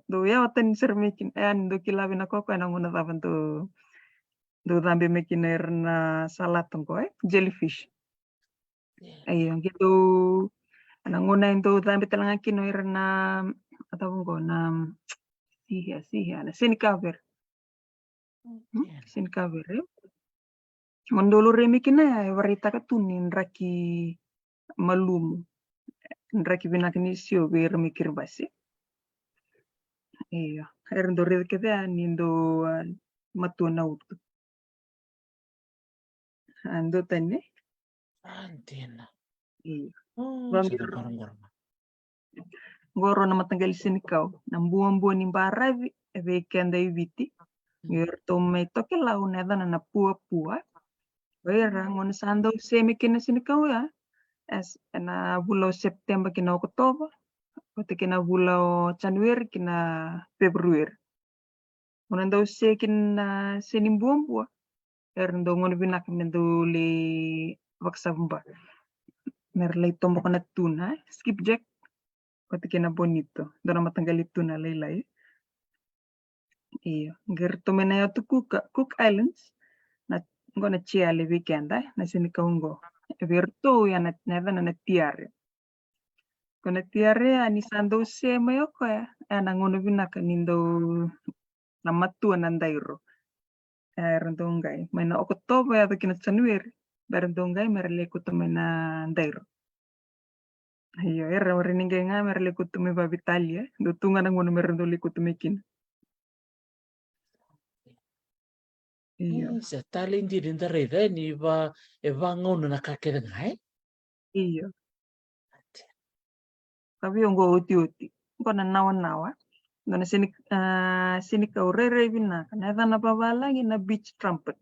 Dou yawa tani sara mai kina. E, ni dou kila vinaka o koya na gauna cava dou, dou cabe mai kina ira na salato qo, e? Jellyfish. Io, qai dou, na gauna e dou cabe tale ga kina ira na, a cava qo, na, sihia, sihia, na senikau vere. Hmm? Senikau vere. Mo dou laurai mai kina ya, e varaitaka tu ni draki malumu. Draki vinaka ni sio vei ira mai Kiribati. Io, era dau raica kece ya ni dau, a, matua na uto. A, dua tani. A, dina. Io. O, vaqo, sa dau qoroqoro. Qo rua na mataqali senikau. Na buabua ni baravi, e vei keda i Viti. Io, eratou mai Tokelau na yacana na puapua. O ira, gauna sa dau se mai kina na senikau ya. E s-, ena vula o Sepiteba ki na Okotova. Vata kei na vula o Janueri ki na Feperueri. Gauna dau se kina na se ni buabua. Era dau gauna vinaka me dau lai vakasavuba. Me ra lai tomboka na tuna, e? Skipjack. Vata kei na bonito. Dua na mataqali tuna lailai. Io. Qai ratou mai na yatu Cook, Cook Islands. Na, qo na tiale vei keda, e? Na senikau qo. E vei ratou ya na, na yacana na tiare. Ko na tiare, a ni sa dau se mai o koya, e na gauna vinaka ni dau na matua na dairo. E, era dau qai mai na Okotova yaco ki na Janueri, ba era dau qai me ra lai kauta mai na dairo. Io, era wari ni qai ga me ra lai kauta mai vavitalia, dau tu ga na gauna me ra dau lai kauta mai kina. Io. E, sa talei dina ni da raica, e, ni va, e vagauna na ka kece ga, e? Io. Ka vei au qo otioti. Qo na nawanawa. Dua na seni-, a, senikau rairai vinaka. Na yacana vavalagi na beach trumpet.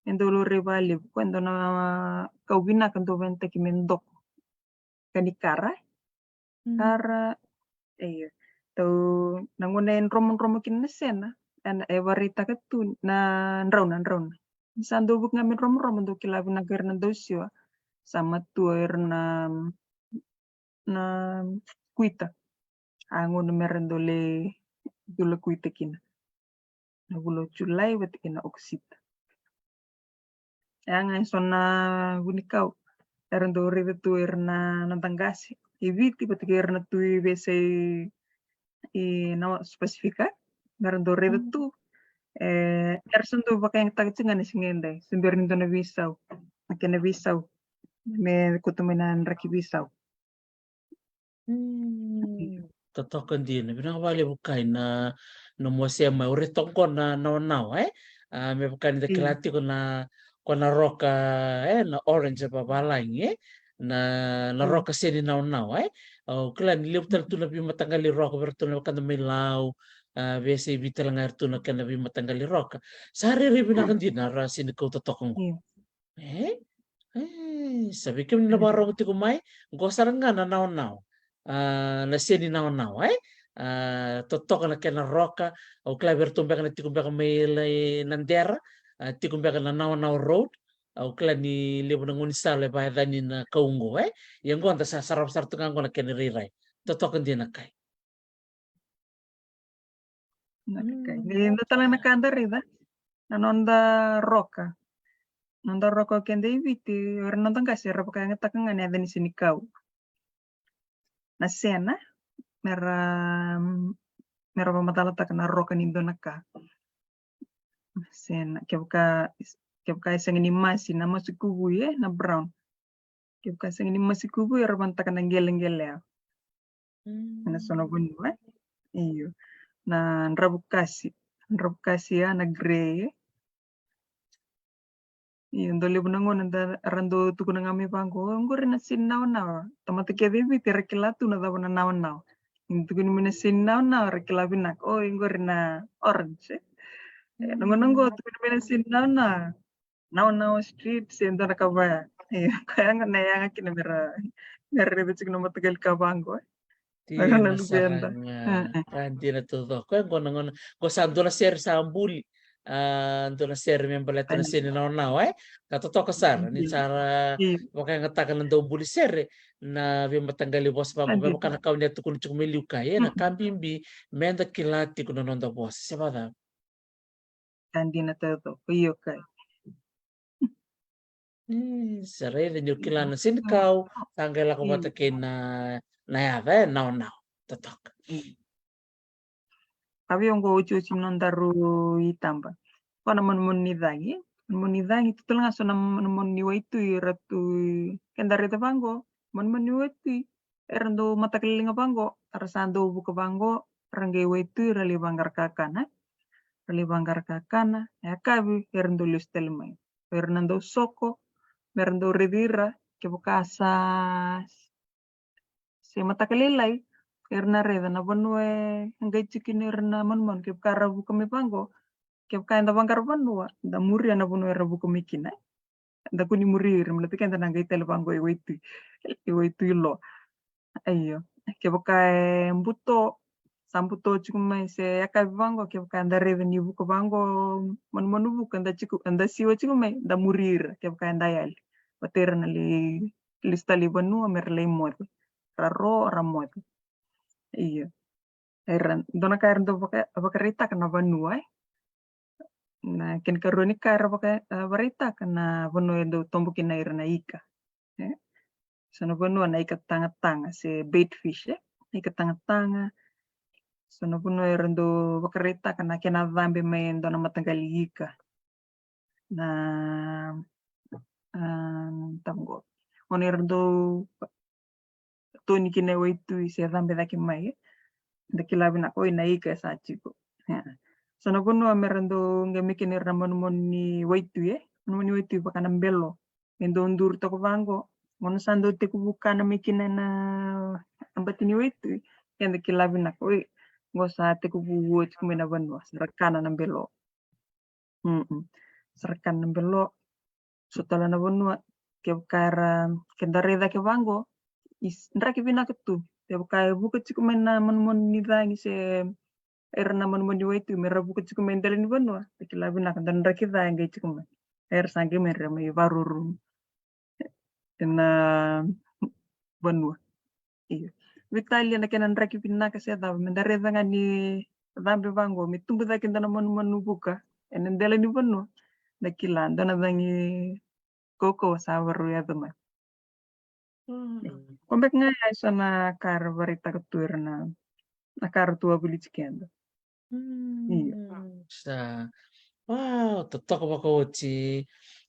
E dau laurai valevu. Ko e dua na kau vinaka dau veinataki me doko. Ka ni kara. Mm. Kara, io. Tau, na gauna e dromodromo kina na sena, e na, e varaitaka tu na drauna, drauna. Ni sa dau vuki ga me dromodromo, dau kila vinaka ira na dau siwa. Sa matua ira na, na kuita. A gauna me ra dau lai cula kuita kina. Na vula o Julai vata kei na Okosita. E a ga e so na vunikau era dau raica tu ira na, na noda qase i Viti vata kei ira na tu i veiyasai i na Pasifika, me ra dau raica tu. E, era sa dau vakayagataka tiko ga na siga edai, se bera ni dua na veisau, na kena veisau me kauta mai na draki veisau. Mm. Totoka dina, vinaka vakalevu Kai na, na nomu wasea mai. O raica toka qo na nawanawa, e? A, me vaka ni da kila tiko na, ko na roka, e, na orange vavalagi, e? Na, na roka se ni nawanawa, e? Au kila ni levu tale tu na veimataqali roka vei ratou na wekada mai Lau, a, veiyasai Viti tale ga eratou na kena veimataqali roka. Sa rairai vinaka dina ra senikau totoka qo. Io. E? E, sa vei kemuni na vakarorogo tiko mai, qo sara ga na nawanawa. A, na se ni nawanawa, e? A, totoka na kena roka, au kila vei ratou beka na tiko beka mai Nadera, a, tiko beka na Nawanawa Road, au kila ni levu na gaunisala e vakayacani na kau qo, e? Ia qo da sa sarava sara tu ga qo na kena irairai. Totoka dina Kai. Na ka, mm, ni da tala na ka da raica. Na noda roka. noda roka o keda i Viti, o ira noda qase era vakayagataka ga na yaca ni senikau. Na sena, mera, mera vakamacalataka na roka ni dua na ka. Sena, kevaka, kevaka e sega ni masi, na masi kuvui, e, na brown. Kevaka e sega ni masi kuvui, era vanataka na qeleqele. Ena so na vanua, e? Io. Na dravukasi. Dravukasi, a, na grey, e? Io, dau levu na gauna da, ra dau tukuna ga mai vaqo, o, qori na seni nawanawa. Tamata kece e Viti era kila tu na cava na nawanawa. Ni tukuni mai na seni nawanawa, ra kila vinaka, o, qori na orange, e? E, na gauna qo, tukuni mai na seni nawanawa. Nawanawa Street, se dua na ka vaya. Io, koya ga na yaga kina mera, mera raica tiko na mataqali ka vaqo, e. Dina sara ga. Ka dina taucoko. E, qo na gauna, qo sa dua na sere sa buli. A, dua na sere me baleta na seni nawanawa, e. Ka totoka sara, ni sa ra vakayagataka na dau buli sere na veimataqali vosa vaqo, me vaka na ka o ni a tukuna tiko mai liu, ka e na ka bibi meda kila tiko na noda vosa, se vacava? Ka dina taucoko, io, ka. E, sa raica ni o kila na senikau, sa qai lako vata kei na, na yaca, e, nawanawa. Totoka. A vei au qo otioti ni nodaru itaba. Qo na manumanu ni cagi. Manumanu ni cagi, tu tale ga so na manumanu ni waitui, ra tu, keda raica vaqo. Manumanu ni waitui, era dau mataka lailai ga vaqo, ra sa dau vuka vaqo, ra qai waitui, ra lai vaqara kakana. Ra lai vaqara kakana, e yakavi, era dau lesu tale mai. Era na dau soko, mera dau raici ira, kevaka sa, se mataka lailai, era na raica na vanua e qai tiko kina ira na manumanu, kevaka ra vuka mai vaqo, kevaka eda vaqara vanua, da muria na vanua era vuka mai kina. Da kua ni muri ira, baleta keda na qai tale vaqo i waitui, i waitui lo. Io, kevaka e buto, sa buto tiko mai se yakavi vaqo, kevaka eda raica ni vuka vaqo, manumanu vuka, eda tiko, eda siwa tiko mai, da muri ira, kevaka eda yali. Vata ira na lai, lai lesu tale i vanua, mera lai moce. Ra ro, ra moce. Io. Era, dua na ka era dau vaka, vakaraitaka na vanua, e. Na kena ikarua ni ka era vaka, e, vakaraitaka na vanua e dau tobo kina ira na ika, e. So na vanua na ika tagataga, se bait fish, e. Na ika tagataga. So na vanua era dau vakaraitaka na kena cabe mai e dua na mataqali ika. Na, a, taba qo. Gauna era dau toni kina e waitui se cabe cake mai, e. Da kila vinaka, oi, na ika e sa tiko. E. So na vanua mera dau qai mai kina ira na manumanu ni waitui, e. Manumanu ni waitui vaka na belo. E dau duri toka vaqo. Gauna sa dau tekivu kana mai kina na, na bati ni waitui, keda kila vinaka, oi, qo sa tekivu vo tiko mai na vanua, sa ra kana na belo. Mm-mm. Sa ra kana na belo. So tale na vanua, kevaka era, keda rai cake vaqo, draki vinaka tu. Kevaka e vuka tiko mai na manumanu ni cagi se era na manumanu ni waitui, mera vuka tiko mai dela ni vanua, da kila vinaka, da draki ca e qai tiko mai. Era sa qai mai, ra mai varuru ena vanua. Io. Veitalia na kena draki vinaka se cava, meda raica ga ni cabe vaqo, me tubu cake dua na manumanu vuka ena dela ni vanua. Da kila, dua na cagi kaukaua sa vakarau yaco mai. Ko beka ga e so na ka era vakaraitaka tu ira na, na ka era tu wavoliti keda. Io. Sa. Wow, totoka vakaoti,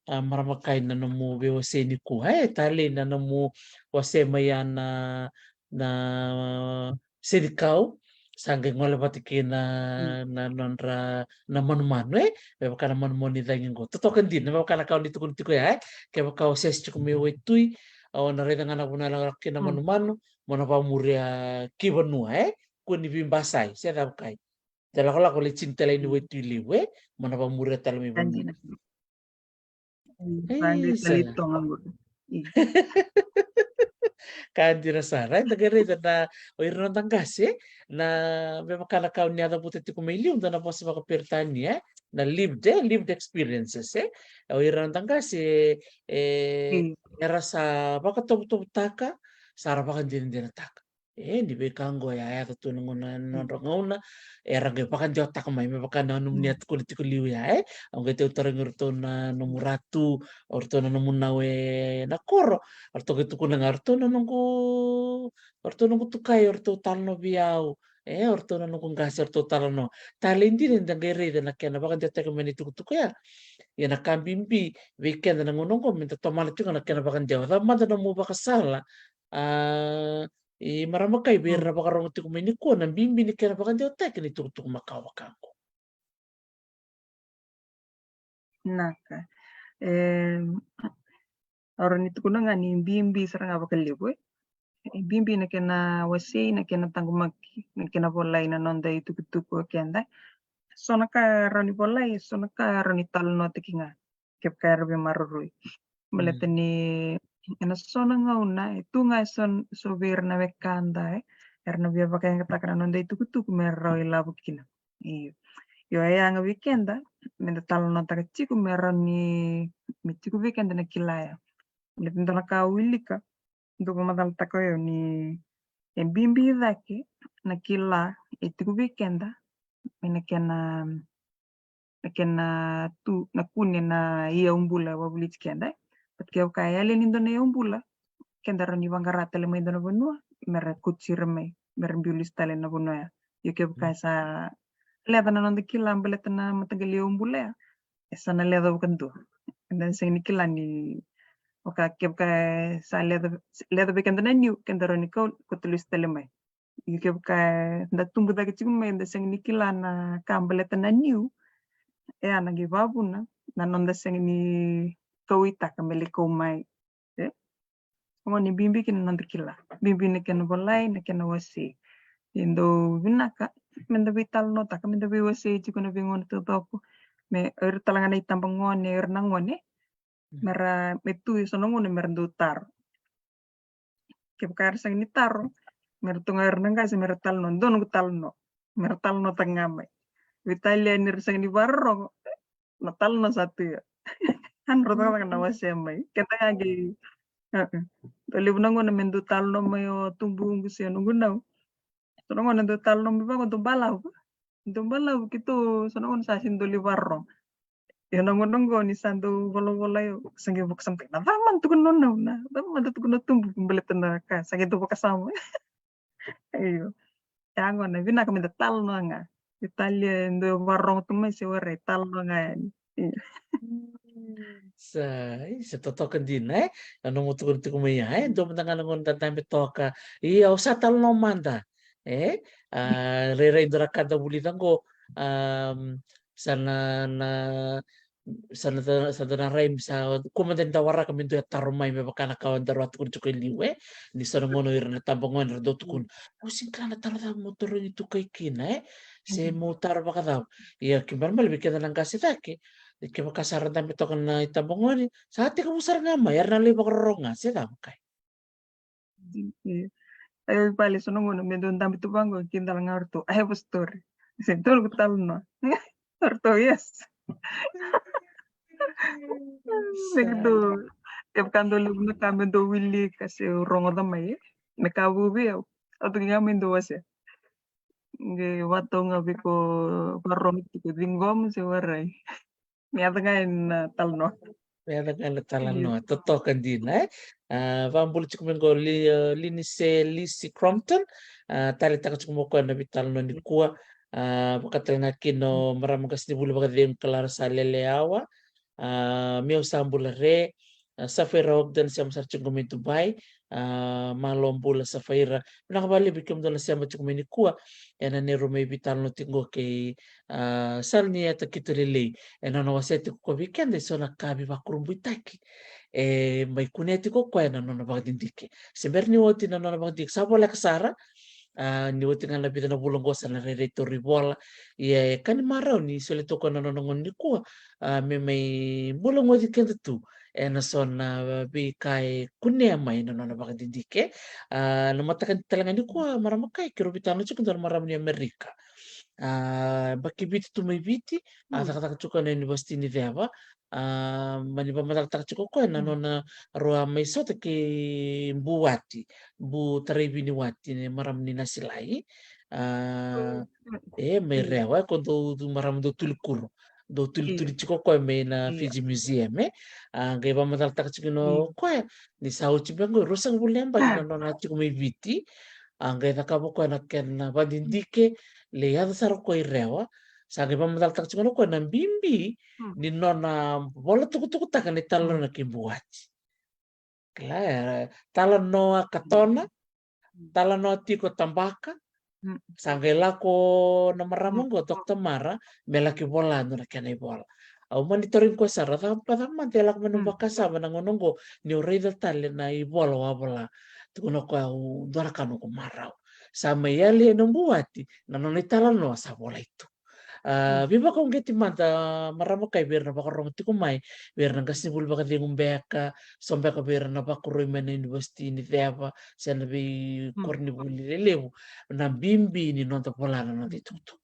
a, marama kai, na nomu veiwasei nikua, e, talei na nomu wasea mai ya na, na senikau, sa qai gole vata kei na, na nodra, na manumanu, e, me vaka na manumanu ni cagi qo. Totoka dina, me vaka na ka o ni tukuna tiko ya, e, kevaka o sesi tiko mai waitui, o na raica ga na vanua e lako kina na manumanu, mo na vakamuria ki vanua, e, kua ni veibasai, se cava kai. Da lakolako lai tini tale ni waitui levu, e, mo na vakamuria tale mai vanua. Ka dina sara, e, da qai raica na, o ira na noda qase, e, na, me vaka na ka o ni a cavuta tiko mai liu, dua na vosa vakaperitania, e, na lived, e, lived experiences, e. O ira na noda qase, e, era sa vakatovotovotaka, sa ra vakadinadinataka. E, ni veika oqo ya, e yaco tu na gauna, na nodra gauna, era qai vakadewataka mai, me vaka na nomuni a tukuna tiko liu ya, e. Au qai tau tarogi o ratou na nomu ratu, o ratou na nomu nau e na koro, o ratou qai tukuna ga, o ratou na noqu, o ratou noqu tukai, o ratou talanoa vei au, e, o ratou na noqu qase, o ratou talanoa. Talei dina eda qai raica na kena vakadewataki mai na itukutuku ya. Ia na ka bibi vei keda na gauna oqo, meda tomana tiko na kena vakadewa. Cava mada nomu vakasala, a, i marama kai vei ira na vakarorogo tiko mai nikua, na bibi ni kena vakadewataki ni tukutuku makawa vaka oqo. Naka. E, au rawa ni tukuna ga ni bibi sara ga vakalevu, e. E bibi na kena wasei, na kena taqomaki, na kena volai na noda itukutuku o keda. So na ka rawa ni volai, so na ka rawa ni talanoataki ga. Kevaka era veimaroroi. Baleta ni ena so na gauna, e tu ga e so, so vei ira na wekada, e, era na via vakayagataka na noda itukutuku me rawa ilavo kina. Io. Io, e yaga vei keda, meda talanoataka tiko me rawa ni, me tiko vei keda na kila ya. Baleta dua na ka au wilika, dau vakamacalataka o yau ni e bibi cake na kila e tiko vei keda, mai na kena, na kena tu, na kune na iyaubula e wavoliti keda. But kevaka e yali ni dua na iyaubula, keda rawa ni vaqara tale mai dua na vanua, mera kauti ira mai, mera biu lesu tale na vanua ya. Io kevaka e sa leca na noda kila baleta na mataqali iyaubula ya, e sa na leca vakadua. Eda sega ni kila ni, vaka kevaka e sa leca, leca vei keda na niu, keda rawa ni kau, kauta lesu tale mai. Ia kevaka eda tubu cake tiko mai, eda sega ni kila na ka baleta na niu, e a na qai vakavuna na noda sega ni kauaitaka me lai kau mai. E? Oqo ni bibi kina na noda kila. Bibi na kena volai, na kena wasei. E dau vinaka meda veitalanoataka, meda veiwasei tiko na veigauna taucoko. Me o ira tale ga na itabagone, o ira na gone. Mera, me tu e so na gauna mera dau taro. Kevaka era sega ni taro, mera tu ga o ira na qase mera talanoa, dua noqu talanoa. Mera talanoataka ga mai. Veitalia ni ra sega ni vakarorogo, na talanoa sa tu ya. A na rawa cake ga na wasea mai. Keda ga qai, e, e. Dau levu na gauna me dau talanoa mai o tubuqu se o noqu nau. So na gauna dau talanoa mai vaqo, dau balavu. Dau balavu keitou, so na gauna sa sega ni dau lai vakarorogo. Ia na gauna oqo ni sa dau volavola, io, sa qai vakasama, na cava mada tukuna o nau, na cava mada tukuna o tubuqu baleta na ka, sa qai dau vakasama. Io. Ia oqo na vinaka meda talanoa ga. Veitalia e dua e vakarorogo tu mai se warai, talanoa ga yani. Io. Sa, e, sa totoka dina, e? E nomu tukuna tiko mai ya, e? Dua mada ga na gauna da dabe toka. Ia, au sa talanoa mada. E? A, rairai dua na ka da vulica oqo, a, sa na, na, sa na, sa da na rai, sa, ko mada ni da waraka me dua e taro mai me vaka na ka o daru a tukuna tiko e liu, e? Ni so na gauna o ira na tabagone era dau tukuna. Au sega ni kila na taro cava meu tarogi tukai kina, e? Se meu taro vakacava. Ia, kena ibalebale vei keda na qase cake. Kevaka sa ra dabe toka na itabagone, sa tekivu sara ga mai, era na lai vakarorogo ga, se cava kai. Io. Au vale so na gauna me dau dabe tu vaqo, kidala ga o ratou, I have a story. Se dua noqu talanoa. O ratou, yes. Me dau, kevaka dau levu na ka me dau wilika se rogoca mai, e. Me ka vou vei au. Au tu ga me dau wasea. Qai vakatau ga vei ko vakarorogo tiko, ciqoma se warai. Me yaco ga na talanoa. Me yaco ga na talanoa. Io. Totoka dina, e? A, vakabula tiko mai qo Li-, e, Linise Lisi Crompton. A, taleitaka tiko mai o koya na veitalanoa nikua. A, vaka tale ga kina o marama qasenivuli vakacegu Kalara Saleleawa. A, Meu Sa Bula Re. A, Safaira Ogden, sema sara tiko mai Dubai. A, malo bula Safaira. Vinaka vakalevu vei kemudou na sema tiko mai nikua ena neirau mai veitalanoa tiko qo kei, a, Salonieta Kito Lelei. Ena nona wasea tiko o koya vei keda e so na ka veivakurabuitaki e mai kunea tiko o koya ena nona vakadidike. Se bera ni oti na nona vakadidike, sa voleka sara, a, ni oti ga na vica na vula oqo sa na rairai tauri vola. Ia e ka ni marau ni solia tu o koya na nona gauna nikua, a, me mai bula goci keda tu ena so na veika e kunea mai na nona vakadidike. A, na mataka tale ga nikua, marama kai, keirau veitalanoa tiko e dua na marama ni Amerika. A, baki Viti tu mai Viti, a cakacaka tiko na University ni Ceva. A, mani vakamacalataka tiko o koya na nona rua mai sota kei Buwati, Bu Taraivini Wati, ne marama ni Nasilai. A, e, mai Rewa, e, ko dou, dou marama dou tuli kuro. Dou tulituli tiko o koya mai na Fiji Museum, e. A, qai vakamacalataka tiko na o koya ni sa oti beka qo e ruasagavulu na yabaki na nona tiko mai Viti. A, qai cakava o koya na kena vadidike, lai yaco sara o koya i Rewa. Sa qai vakamacalataka tiko na o koya na bibi ni nona vola tukutukutaka na italanoa kei Buwati. Kila, e, talanoa katona, talanoa tiko tabaka. Sa qai lako na marama qo, Doctor Mara, me laki vola na kena ivola. Au mani tarogi koya sara, cava, cava mada e lako mai na vakasama na gauna qo, ni o raica tale na ivola o a vola. Tukuna o koya, au dua na ka noqu marau. Sa mai yali ena Buwati, na nona italanoa sa volai tu. A, veivakauqeti mada marama kai vei ira na vakarorogo tiko mai, vei ira na qasenivuli vakacegu beka, so beka vei ira na vakarorogo mai na University ni Ceva, se na veikoronivuli lelevu, na bibi ni noda vola na noda itukutuku.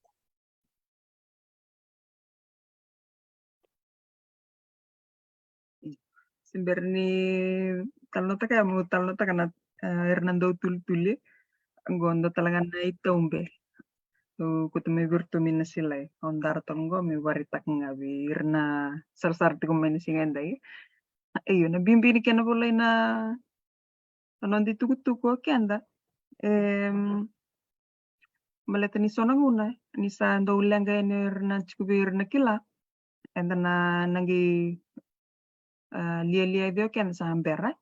Se bera ni talanoataka, ia meu talanoataka na, e, ira na dau tulituli. Qo dua tale ga na itaube. Au kauta mai vei iratou mai Nasilai. Au dara toka qo meu vakaraitaka ga vei ira na sarasara tiko mai na siga edai. Io, na bibi ni kena volai na, na noda itukutuku o keda. Em, baleta ni so na gauna ni sa dau leqa yani o ira na tiko vei ira na kila. Eda na, na qai, a, lialia vei o keda sa bera.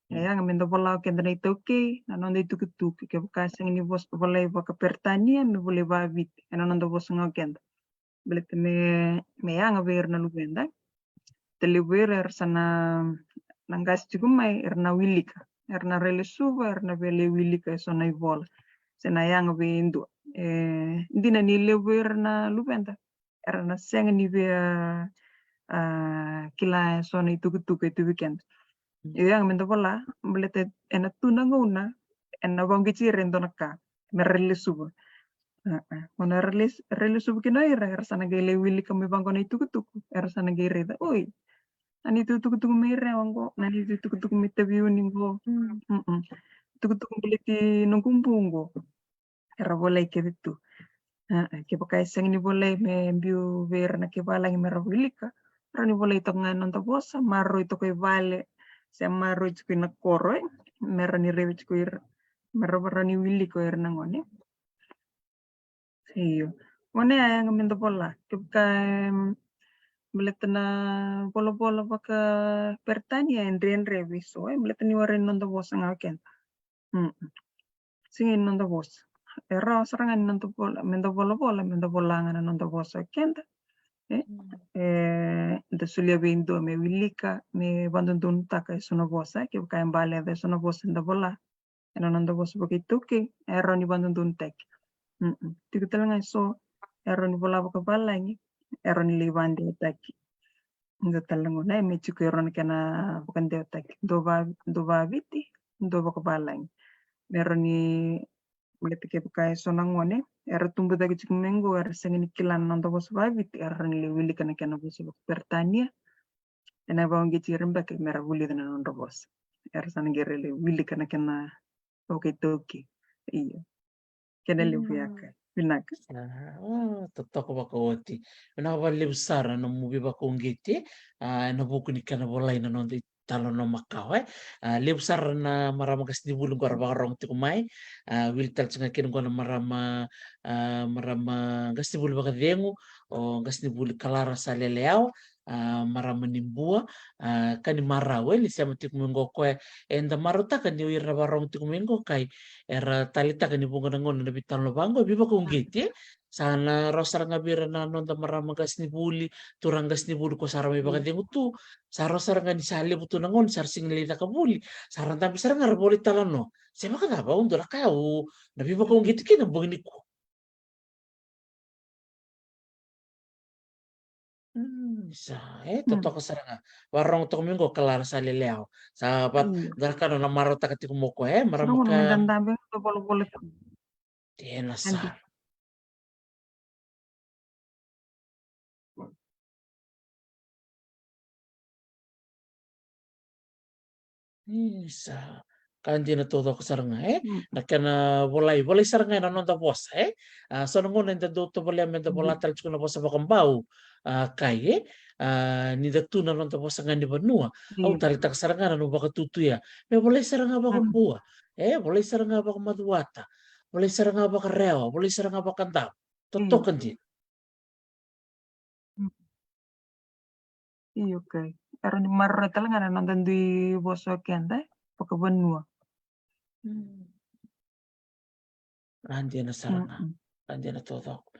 E yaga meda vola o keda na iTaukei na noda itukutuku, kevaka sega ni vos-, volai vakaperitania, me volai vaviti ena noda vosa ga o keda. Baleta me, me yaga vei ira na luveda. Tale vei ira era sa na, na qase tiko mai, era na wilika, era na rai lesuva, era na via lai wilika eso na ivola se na yaga vei dua. E dina ni levu vei ira na luveda era na sega ni via, a, kila eso na itukutuku e tu vei keda. Io, yaga meda vola, baleta ena tu na gauna ena vakauqeti ira e dua na ka me ra rai lesuva. A, a. Gauna era rai les-, rai lesuva kina o ira, era sa na qai lai wilika mai vaqo na itukutuku, era sa na qai raica, oi, na neitou itukutuku mai Rewa qo, na neitou itukutuku mai Taveuni qo. Mm. Itukutuku baleti noqu bu qo. Era volai kece tu. A, a, kevaka e sega ni volai me biu vei ira na kai valagi me ra wilika, rawa ni volai toka ga e noda vosa, maroroi toka i vale, se maroroi tiko ina koro, e, me rawa ni raica tiko ira, me ra rawa ni wilika o ira na gone. Io. Gone, e yaga meda vola. Kevaka, em, baleta na volavola vakaperitania e dredre vei so, e, baleta ni warai na noda vosa ga o keda. Mm. Sega ni noda vosa. E rawa sara ga ni noda vola, meda volavola, meda vola ga na noda vosa o keda. E, e, da solia vei dua me wilika, me vadodonutaka eso na vosa, kevaka e bale eso na vosa eda vola ena noda vosa vakaitaukei, e rawa ni vadodonutaki. Mm-mm. Tiko tale ga eso e rawa ni vola vakavalagi, e rawa ni lai vadewataki. Dua tale na gauna e me tiko e rua na kena vakadewataki. Dua va-, dua vaviti, dua vakavalagi. Me rawa ni, baleta kevaka eso na gone era tubu cake tiko mai qo, era sega ni kila na noda vosa vaviti, era rawa ni lai wilika na kena vosa vakaperitania. Ena vakauqeti ira beka me ra vulica na nodra vosa. Era sa na qai lai wilika na kena vakaitaukei. Io. Kena levu ya ka. Vinaka. A, totoka vakaoti. Vinaka vakalevu sara na nomu veivakauqeti, a, ena vuku ni kena volai na noda italanoa makawa, e. A, levu sara na marama qasenivuli qo era vakarorogo tiko mai. A, wili tale tiko ga kina qo na marama, a, marama qasenivuli vakacegu, o qasenivuli Kalara Saleleawa, a, marama ni Bua, a, ka ni marau, e, ni sema tiko mai qo o koya. Eda marautaka ni o ira na vakarorogo tiko mai qo kai era taleitaka ni vuqa na gauna na veitalanoa vaqo e veivakauqeti, e. Sa na rawa sara ga vei ira na noda marama qasenivuli, turaga qasenivuli ko sa ra mai vakacegu tu, sa rawa sara ga ni sa levu tu na gauna sa ra sega ni lai caka vuli, sa ra dabe sara ga ra volai talanoa. Se vakacava, au dua na ka au na veivakauqeti kina bogi nikua. Mm, sa, e, totoka sara ga. Vakarorogo toka mai qo Kalara Saleleawa. Sa va, dua na ka na marautaka tiko mai o koya, e, marama ka. Ena sa. Isa. Ka dina taucoko sara ga, e? Mm. Na kena volai, volai sara ga ena noda vosa, e? A, so na gauna eda dau tovolea meda vola tale tiko na vosa vakabau, a, Kai, e? A, ni da tu na noda vosa ga ni vanua. Au taleitaka sara ga na nomu vakatutuya. Me volai sara ga vakabua, e? Volai sara ga vakamacuata. Volai sara ga vakarewa, volai sara ga vakadavo. Totoka dina. Mm. Io, okay. Era ni maroroya tale ga na noda dui vosa o keda, e? Vakavanua. Mm. A dina sara ga. Mm-mm. A dina taucoko.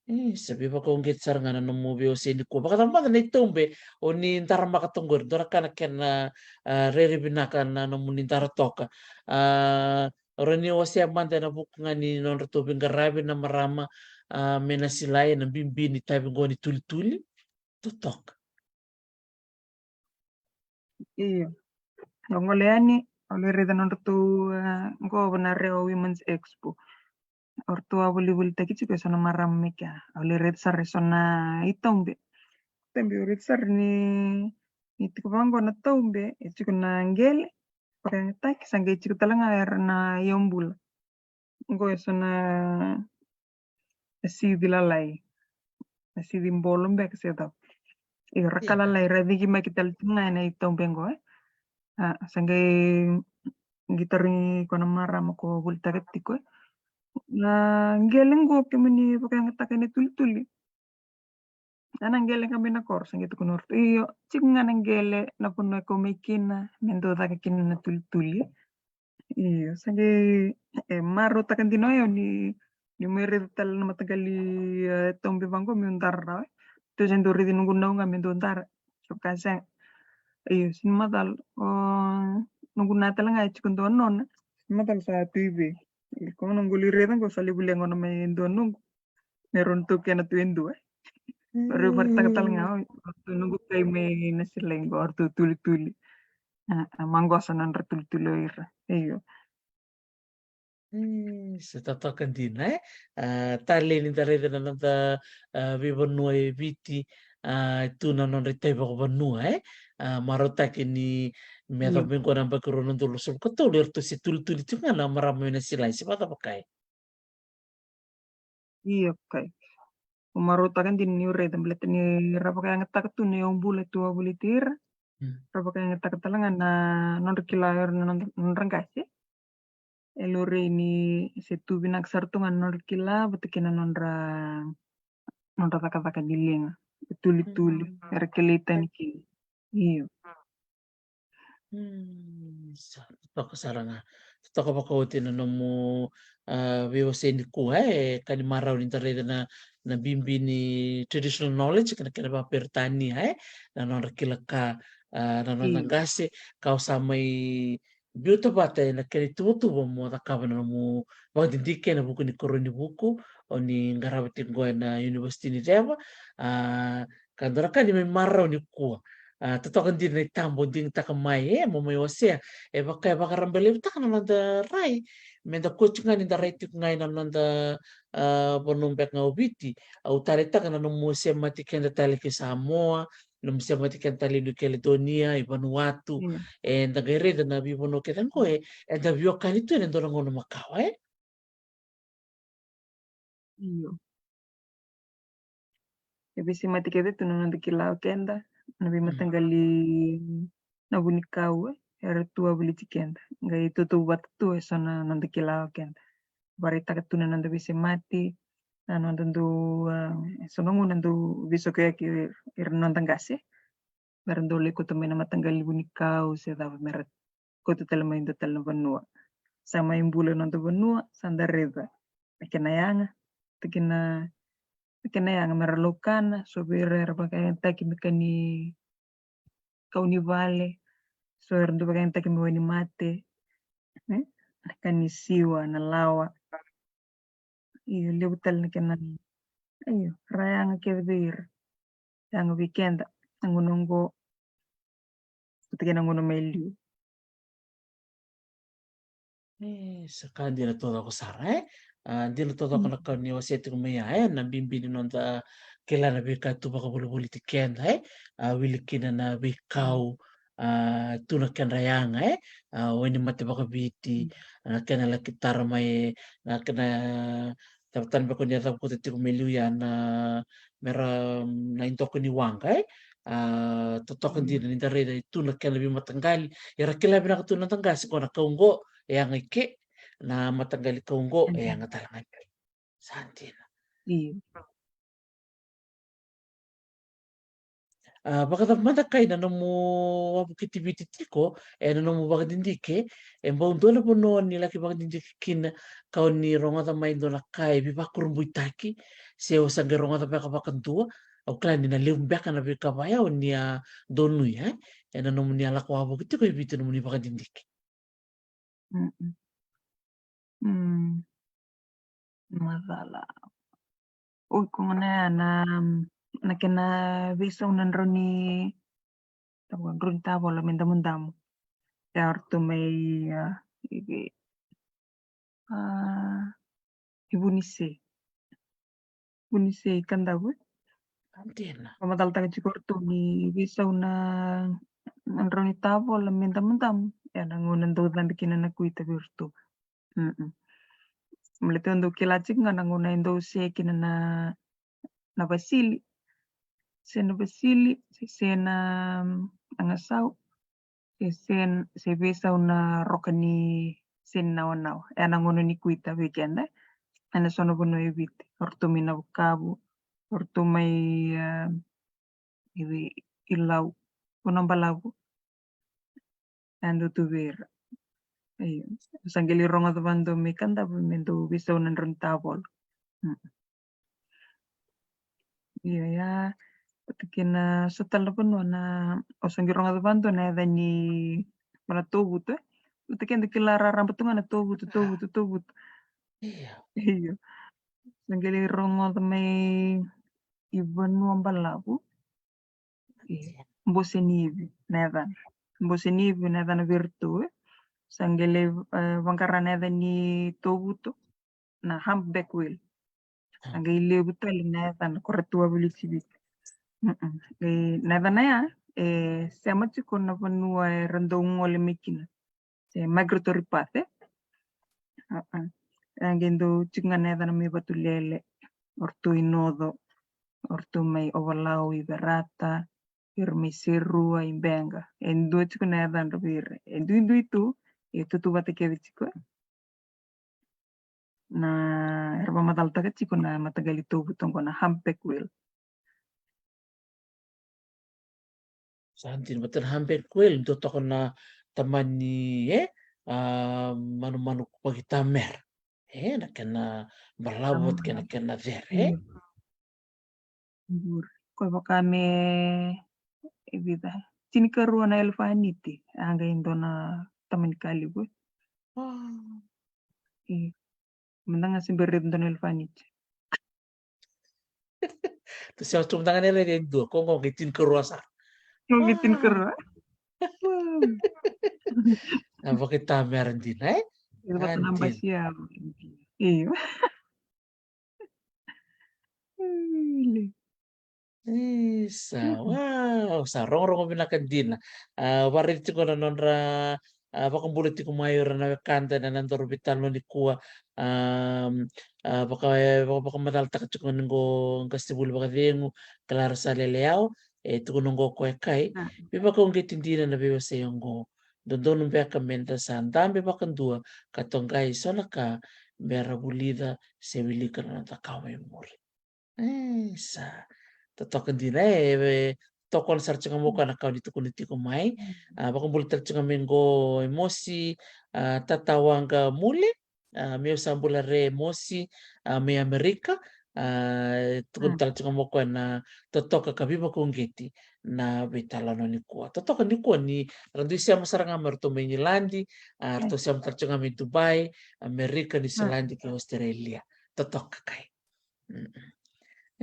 E, sa veivakauqeti sara ga na nomu veiwasei nikua. Vakacava mada na itaube o ni daramaka toka qori, dua na ka na kena, a, rairai vinaka na nomuni dara toka. A, o rawa ni wasea mada ena vuku ga ni nodratou veiqaravi na marama, a, mai Nasilai ena bibi ni itavi qo ni tulituli. Totoka. Io. Au gole yani, au lai raica nodratou, e, qo na Rewa Women's Expo. O ratou a volivolitaki tiko eso na marama mai kea. Au lai raica sara eso na itaube. Taube au raica sara ni, ni tiko vaqo na taube, e tiko na qele vakayagataki, sa qai tiko tale ga era na iyaubula. Qo eso na, na sici lalai. Na sici bolo beka se cava. Io, ra ka lalai, ra cigimaki tale tiko ga ena itaube qo, e. A, sa qai, qai tarogi ko na marama ko volitaka tiko, e. Na qele qo kemuni vakayagataka ena tulituli. A, na qele ga mai na koro, sa qai tukuna o ratou. Io, tiko ga na qele na vanua e kau mai kina, me dau caka kina na tulituli. Io, sa qai, e, marautaka dina o yau ni, ni mai raica tale na mataqali, e, taube vaqo meu dara rawa, e. Tou se dau raici noqu nau ga me dau dara. So ka sega. Io, sega ni macala. O, noqu na tale ga e tiko dua nona. Sega ni macala sa tu i vei. Io, ko noqu lai raica qo sa levu lia gona mai dua noqu. Me rau na taukena tu e dua. Rau vakaraitaka tale ga, o ratou noqu kai mai Nasilai qo, o ratou tulituli. A, a, maqosa na nodra tulituli o ira. Io. E, sa totoka dina, e? A, talei ni da raica na noda, a, veivanua e Viti, a, tu na nodra itavi vakavanua, e? A, marautaki ni me yacova mai qo na yabaki rua na udolu ruasagavulu ka tolu, eratou se tulituli tiko ga na marama mai Nasilai, se vakacava, Kai? Io, okay. Au marautaka dina niu raica baleta ni ra vakayagataka tu na iyaubula e tu wavoliti ira. Mm. Ra vakayagataka tale ga na nodra kila o ira na nodra, nodra qase. E laurai ni se tu vinaka sara tu ga na nodra kila vata kei na nodra, nodra cakacaka ni liga. E tulituli. Mm. Era kilai tani kina. Io. Mm, sa totoka sara ga. Totoka vakaoti na nomu, a, veiwasei nikua, e, ka ni marau ni da raica na, na bibi ni traditional knowledge, kena, kena vakaperitania, e, na nodra kila ka, a, na noda qase, ka o sa mai biuta vata ena kena ituvatuva mo cakava na nomu vakadidike ena vuku ni koroi ni vuku, o ni qarava tiko qo ena University ni Ceva, a, ka dua na ka ni mai marau nikua. A, totoka dina na itaba o digitaka mai, e, mo mai wasea, e vaka e vakarabailevutaka na noda rai. Me da koti ga ni da rai tiko ga ena noda, a, vanua beka ga o Viti. Au taleitaka na nomu semati keda tale ki Samoa, nomu semati keda tale i New Caledonia, i Vanuatu. Mm. E, da qai raica na veivanua kece qo, e, eda veiwekani tu ena dua na gauna makawa, e? Io. E veisemati kece tu na noda kila o keda, na veimataqali, mm, na vunikau, e, era tu wavoliti keda. Qai tautauvata tu eso na noda kila o keda. Vakaraitaka tu na noda veisemati, na noda dau, a, eso na gauna dau veisokoyaki ira na noda qase. Mera dau lai kauta mai na mataqali vunikau se cava, mera kauta tale mai dua tale na vanua. Sa mai bula na noda vanua, sa da raica na kena yaga, na kena, na kena yaga mera laukana, so vei ira era vakayagataki me ka ni kau ni vale, so era dau vakayagataki me wainimate, e? Na ka ni siwa, na lawa. Io, levu tale na kena, io, ra yaga kece vei ira. Yaga vei keda, na gauna oqo vata kei na gauna mai liu. E, sa ka dina taucoko sara, e? A, dina taucoko na ka ni wasea tiko mai ya, e? Na bibi ni noda kila na veika tu vakavolivoliti keda, e? A, wili kina na veikau, A, tu na kedra yaga, e, a, o ni mate vakaviti, na kena laki tara mai, na kena, tavatana beka ni a cavukuta tiko me liu ya na, mera, na idoko ni waqa, e. A, totoka dina ni da raica e tu na kena veimataqali, era kila vinaka tu na noda qase qo na kau qo e yaga i ke, na mataqali kau qo e yaga tale ga i ke. Sa dina. Io. A, vakacava mada kai na nomu wavokiti Viti tiko, e na nomu vakadidike, e bau dua na vanua ni laki vakadidike kina, kau ni rogoca mai dua na ka e veivakurabuitaki, se o sa qai rogoca beka vakadua, au kila ni na levu beka na veika vaya o ni a donui, e? E na nomu ni a lako wavoki tiko i Viti nomu ni vakadidike. Mm-mm. Mm. Macala. Oi, ko gona ya na, na kena veisau na drau ni, tavo, drau ni tavola me damudamu. Ya o ratou mai, a, i, a, i Vunise. Vunise i Kadavu, e? Dina. Vakamacalataka tiko o ratou ni veisau na, na drau ni tavola me damudamu. Ya na gauna dau cabe kina na kuita vei ratou. Mm-mm. Baleta dau kila tiko ga na gauna e dau se kina na, na vasili. Se na vasili, se, se na, mm, na gasau. Se, se, se veisau na roka ni se ni nawanawa. E na gauna ni kuita vei keda. E na so na vanua e Viti. O ratou mai Navukavu. O ratou mai, e, i, i Lau. Vanua balavu. E dau tu vei ira. Io. Sa qai lai rogoca vadua mai Kadavu me dau veisau na drau ni tavola. Mm. Io, ya. Vata kei na so tale na vanua na, o sa qai rogoca vadua na yaca ni, na tovutu, e. Vata kei da kila raraba tu ga na tovutu, tovutu, tovutu. Io. Io. Sa qai lai rogoca mai i Vanua Balavu. Io. Bose ni ivi na yacana. Bose ni ivi na yacana vei iratou, e. Sa qai lai, e, vaqara na yaca ni tovutu na humpback whale. Sa qai levu tale na yacana ko ratou a vulici Viti. Mm-mm. E, na yacana ya, e, sema tiko na vanua era dau gole mai kina. Se migratory path, e. A, a. E qai dau tiko ga na yacana mai Vatulele, o ratou i Noco, o ratou mai Ovalau i Verata, ira mai Serua i Beqa. E dua tiko na yacadra vei ira. E duidui tu, e tutu vata kece tiko. Na, era vakamacalataka tiko na mataqali tovutu qo na humpback whale. Sa dina, vata na humpback whale, dua toka na tamani, e, a, manumanu vakitamera. E, na kena balavu, vata kei na kena cere, e. Io. Qori. Ko vaka me, e vica, tinikarua na elefaniti, a qai dua na tamani ka levu. Wow. Io. Mada ga se bera ni dua na elefaniti. Tu se tu mada ga na elefaniti e dua, ko qo qai tinikarua sara. Ko qai tinikarua. Wow. Na vakitamera dina, e? Io, vata na basia. Io. Io. Isa, wow, sa rogorogo vinaka dina. A, varaici tiko na nodra, a, vakabula tiko mai o ira na wekada ena nodaru veitalanoa nikua. A, a, vaka, e, vaka, vakamacalataka tiko ni qo qasenivuli vakacegu, Clara Saleleao, e tukuna qo o koya kai. A. Veivakauqeti dina na veiwasei oqo. Dodonu beka meda sa dabe vakadua ka toqai so na ka mera vulica se wilika na noda kawa mai muri. E, sa. Totoka dina, e, e, tokona sara tiko ga mo koya na ka o ni tukuna tiko mai. Mm. A, vakabula tale tiko ga mai qo e Mosi, a, Tatawaqa Mule, a, meu sa bula re Mosi, a, mai Amerika, a, tukuna tale tiko ga mo koya na totoka ka veivakauqeti na veitalanoa nikua. Totoka nikua ni ra dui sema sara ga mai ratou mai Igiladi, a, ratou sema tale tiko ga mai Dubai, Amerika, Niusiladi kei Australia. Totoka kai. Mm.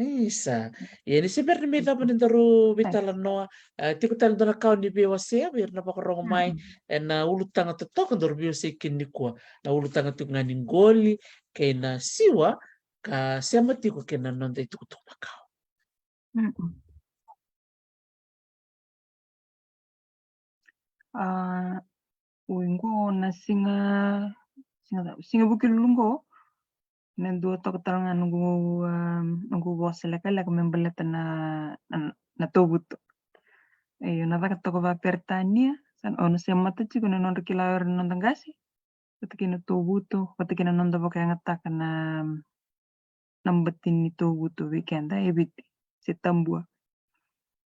Isa. Ia ni se bera ni mai cava ni daru veitalanoa, e, tiko tale dua na ka o ni veiwasea vei ira na vakarogo mai, ena ulutaga totoka daru veiwasei kina nikua. Na ulutaga tiko ga ni qoli kei na siwa ka sema tiko kei na noda itukutuku makawa. Mm-mm. A, oi qo na siga, siga, siga Vukelulu qo, na dua toka tale ga noqu, a, noqu vosa lekaleka me baleta na, na, na tovutu. Io, na caka toka vakaperitania, sa, au na semata tiko na nodra kila o ira na noda qase vata kei na tovutu, vata kei na noda vakayagataka na, na bati ni tovutu vei keda e Viti se Tabua.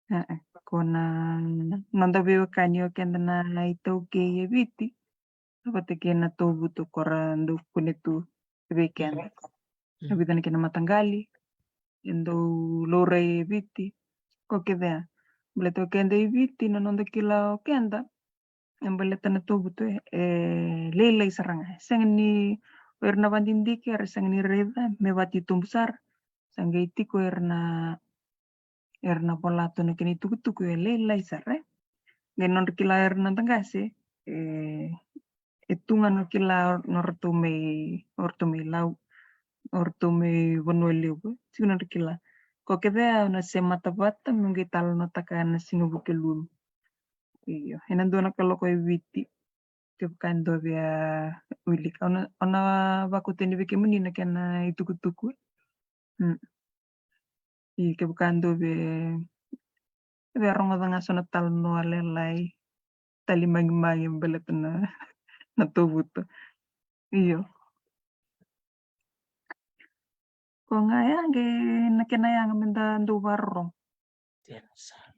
E, e, ko na noda veiwekani o keda na iTaukei e Viti, vata kei na tovutu ko ra dau kune tu vei keda. Na vica na kena mataqali e dau laurai e Viti, ko kece ya. Baleta o keda i Viti, na noda kila o keda e baleta na tovutu e, e lailai sara ga. E sega ni, o ira na vadidike era sega ni raica me vatitobu sara. Sa qai tiko era na, era na vola tu na kena itukutuku e lailai sara, e. Qai nodra kila era na noda qase, e, e tu ga na kila o ratou mai, o ratou mai Lau, o ratou mai Vanua Levu, tiko nodra kila. Ko kece ya au na semata vata meu qai talanoataka na siga Vukelulu. Io, ena dua na kaloko e Viti. Kevaka e dua via wilika, au na, au na vakauta yani vei kemuni na kena itukutuku. Mm. Io, kevaka e dua via, via rogoca ga so na talanoa lailai, tali magimagi baleta na, na tovutu. Io. Ko ga ya qai na kena yaga me da dau vakarorogo. Dina sara.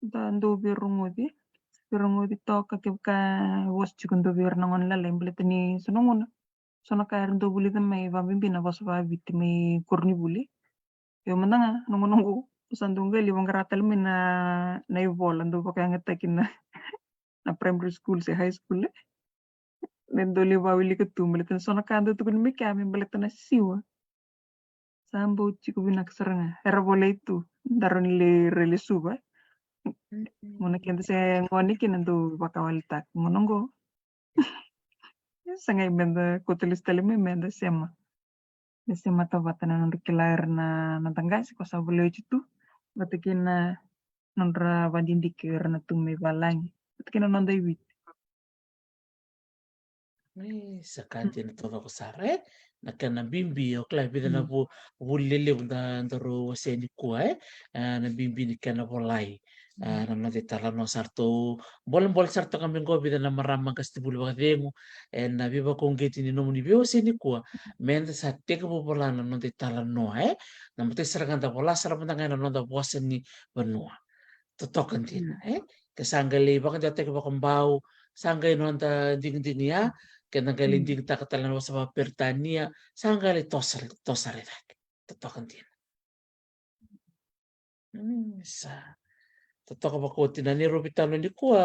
Da dau veirogoci, veirogoci toka kevaka e vosa tiko dua vei ira na gone lalai, baleta ni so na gauna, so na ka era dau vulica mai, vakabibi na vosa vakaViti mai koronivuli. Io, mada ga na gauna qo, au sa dau qai lai vaqara tale mai na, na ivola dau vakayagataki na, na primary school se high school, e. Me dau lai vakawilika tu, baleta ni so na ka dau tukuni mai kea me baleta na siwa. Sa bau tiko vinaka sara ga. Era volai tu, da rawa ni lai rai lesuva. Mm. Gauna keda se gone kina dau vakawalitaka. Gauna qo, sa qai me da kauta lesu tale mai me da sema. Me semata vata na nodra kila era na, na noda qase ko sa volai oti tu, vata kei na nodra vadidike era na tu mai valagi, vata kei na noda i Viti. E, sa ka dina taucoko sara, e? Na kena bibi, au kila e vica na vu-, vuli lelevu da, daru wasea nikua, e? E, na bibi ni kena volai. E, na noda italanoa sa ratou bolebole sara toka mai qo, vica na marama qasenivuli vakacegu, e, na veivakauqeti ni nomuni veiwasei nikua, me da sa tekivu vola na noda italanoa, e? Na matai sara ga da vola sara mada ga na noda vosa ni vanua. Totoka dina, e? Ke sa qai lai vakadewataki vakabau, sa qai noda digidigi ya, ke da qai lai digitaka tale na vosa vakaperitania, sa qai lai toso, toso rai cake. Totoka dina. Mm, sa. Totoka vakaoti na neirau veitalanoa nikua,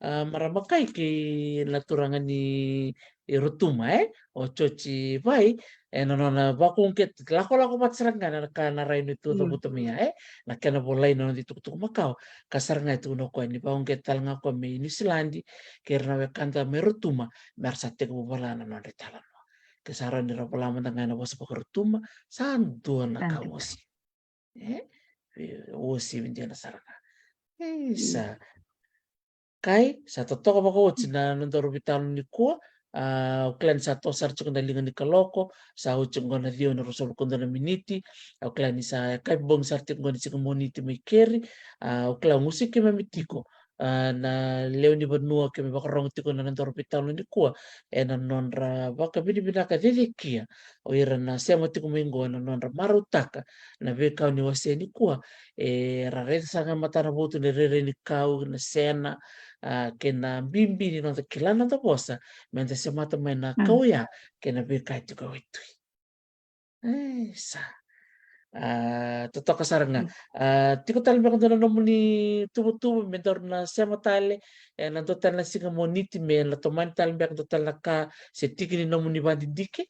a, marama kai kei na turaga ni Rotuma, e? O Joji Vai, e, na nona vakauqeta, lakolako vata sara ga na ka na rai ni tu cavuta mai ya, e? Na kena volai na noda itukutuku makawa. Ka sara ga e tukuna o koya ni vakauqeta tale ga o koya mai Niusiladi, kei ira na wekada mai Rotuma, me ra sa tekivu vola na nodra italanoa. Ke sa rawa ni ra vola mada ga ena vosa vakaRotuma, sa dua na ka osi. E? E, osi vei dina sara ga. E, sa. Kai, sa totoka vakaoti na nodaru veitalanoa nikua, a, au kila ni sa toso sara tiko na liga ni kaloko, sa oti qo na ciwa na ruasagavulu ka dua na miniti, au kila ni sa yakavi bogi sara tiko qo ni siga Moniti mai keri, a, au kila au gusu keimami tiko, a, na lewe ni vanua keimami vakarorogo tiko na nodaru veitalanoa nikua, ena nodra vakavinavinaka cecekia o ira na sema tiko mai qo ena nodra marautaka na veika au ni wasea nikua, e, ra raica sara ga e matanavotu na irairai ni kau, na sena, a, kei na bibi ni noda kila na noda vosa, me da semata mai na kau ya kei na veika e tiko e waitui. E, sa. A, totoka sara ga. A, tiko tale beka dua na nomuni tuvatuva me daru na sema tale, ena dua tale na siga Moniti me na tomani tale beka dua tale na ka se tiki ni nomuni vadidike.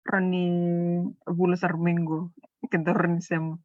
Rawa ni vula sara mai qo, ke da rawa ni sema.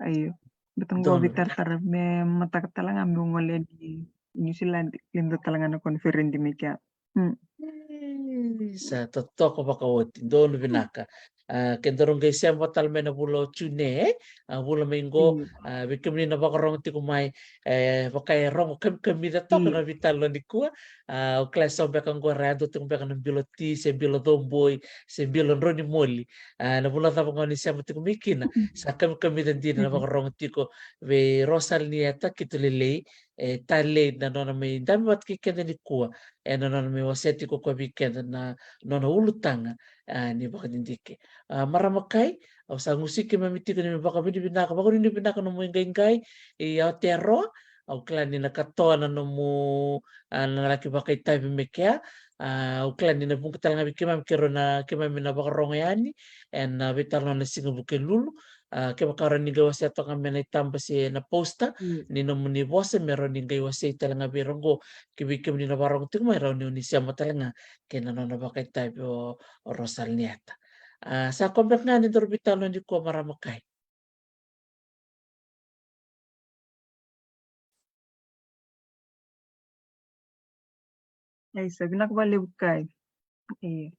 Io. Baleta qo veitaratara me mataka tale ga meu gole yani i Niusiladi, lai dua tale ga na koniferedi mai kea. Mm. E, sa totoka vakaoti, donu vinaka. A, ke daru qai sema tale mai na vula o June, e? A, vula mai qo, a, vei kemuni na vakarogo tiko mai, e, vaka e rogo kamikamica toka na veitalanoa nikua. A, au kila e so beka qo era yadua tiko beka na bilo ti, se bilo coboi, se bilo drau ni moli. A, na vula cava ga o ni sema tiko mai kina, sa kamikamica dina na vakarogo tiko vei Rosal Nieta Kito Lelei, e, talei na nona mai dabe vata kei keda nikua, e, na nona mai wasea tiko koya vei keda na nona ulutaga, a, ni vakadidike. A, marama kai, au sa gusuki keimami tiko ni mai vakavinavinaka, vakanuinui vinaka nomu iqaiqai i Aotearoa. Au kila ni na katoa na nomu, a, na laki vakaitavi me kea. A, au kila ni na vuqa tale ga vei keimami keirau na, keimami na vakarogo yani ena, a, veitalanoa na siga Vukelulu. A, kevaka o rawa ni qai wasea toka me na itaba se na posta ni nomuni vosa me rawa ni qai wasei tale ga vei ira qo, ki vei kemuni na vakarogo tiko mai, rawa ni o ni sema tale ga kei na nona vakaitavi o, o Rosal Nieta. A, sa koya beka ga ni daru veitalanoa nikua, marama kai. Isa, vinaka vakalevu kai. E.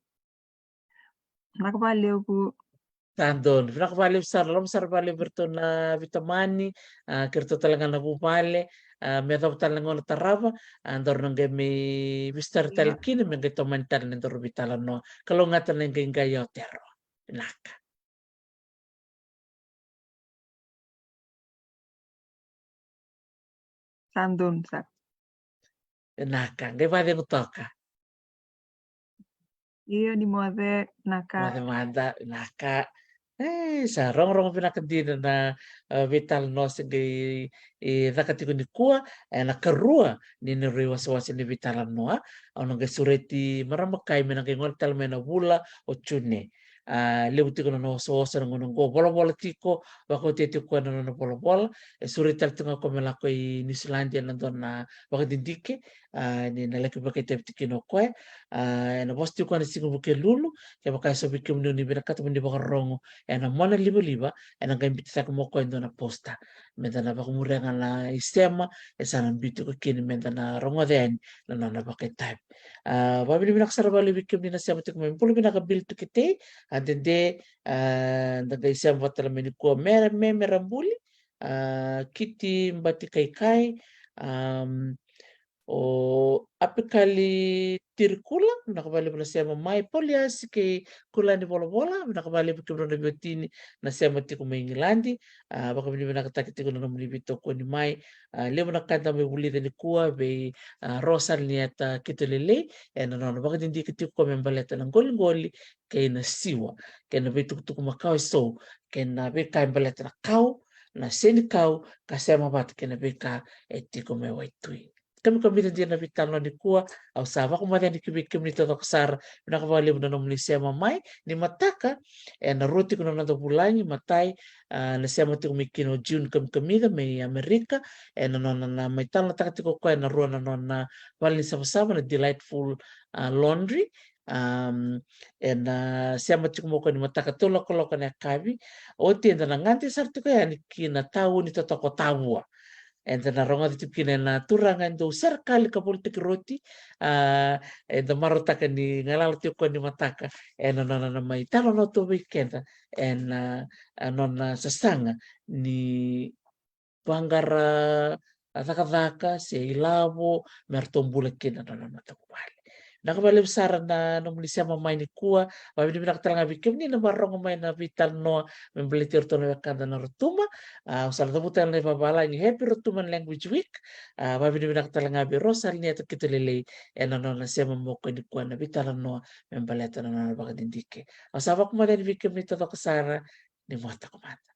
Vinaka vakalevu. Sa donu, vinaka vakalevu sara, loma sara vakalevu vei iratou na veitamani, a, kei iratou tale ga na vuvale, a, me yacova tale na gauna tarava, a, daru na qai mai veisotari tale kina, me qai tomani tale na nodaru veitalanoa. Kalougata na iqaiqai i Aotearoa. Vinaka. Sa donu sara. Vinaka, qai vakacegu toka. Io, ni moce, vinaka. Moce mada, vinaka. E, sa rogorogo vinaka dina na, e, veitalanoa se qai, e, caka tiko nikua, ena ikarua ni neirau iwasewase ni veitalanoa. Au na qai sureti marama kai me na qai gole tale mai na vula o June. A, levu tiko na nona osooso na gauna oqo, volavola tiko, vakaotia tiko koya na nona volavola. E sureti tale tiko ga koya me lako i Niusiladi ena dua na vakadidike, a, ni na laki vakaitavi tiko kina o koya. A, ena vosa tiko koya na siga Vukelulu, kevaka e so vei kemuni o ni vinakata mo ni vakarogo ena mona livaliva, ena qai biuta cake mai o koya e dua na posta. Meda na vakamuria ga na isema e sa na biu tiko kina, meda na rogoca yani na nona vakaitavi. A, vakavinavinaka sara vakalevu vei kemuni na sema tiko mai. Bula vinaka Bill Tuketei, a dede, a, da qai sema vata tale mai nikua, me, me, me ra buli, a, Kiti Bati Kaikai, am, o Apikali Tirikula, vinaka vakalevu na sema mai. Pauliasi kei Kulani Volavola, vinaka vakalevu kemudrau na veiwatini na sema tiko mai Igiladi. A, vakavinavinakataki tiko na nomuni veitokoni mai. A, levu na ka da mai vulica nikua vei, a, Rosal Nieta Kito Lelei, ena nona vakadidike tiko me baleta na qoliqoli kei na siwa, kei na veitukutuku makawa e so, kei na veika e baleta na kau, na senikau, ka sema vata kei na veika e tiko mai waitui. Kamikamica dina na veitalanoa nikua, au sa vakamoce yani ki vei kemuni taucoko sara, vinaka vakalevu na nomuni sema mai. Ni mataka, ena rua tiko na noda vulagi, matai, a, na sema tiko mai kina o June Kamikamica mai Amerika, ena nona na mai talanoataka tiko o koya ena rua na nona vale ni savasava na Delightful, a, Laundry. Am, ena sema tiko mai o koya ni mataka tolu na kaloko na yakavi. Oti eda na gade sara tiko yani ki na tauni totoka o Tavua. Eda na rogoca tiko kina na turaga e dau serekali ka volitaki roti, a, eda marautaka ni galala tiko o koya ni mataka ena nona na mai talanoa tu vei keda ena, a, nona sasaga ni vaqara, a, cakacaka se ilavo me ratou bula kina na nona matavuvale. Vinaka vakalevu sara na nomuni sema mai nikua. Vakavinavinaka tale ga vei kemuni na vakarogo mai na veitalanoa me baleti iratou na wekada na Rotuma. A, au sa na cavuta na ivakavalagi, Happy Rotuma Language Week. A, vakavinavinaka tale ga vei Rosal Nieta Kito Lelei ena nona sema mai o koya nikua na veitalanoa me baleta na nona vakadidike. Au sa vakamoce yani vei kemuni taucoko sara, ni motoka mada.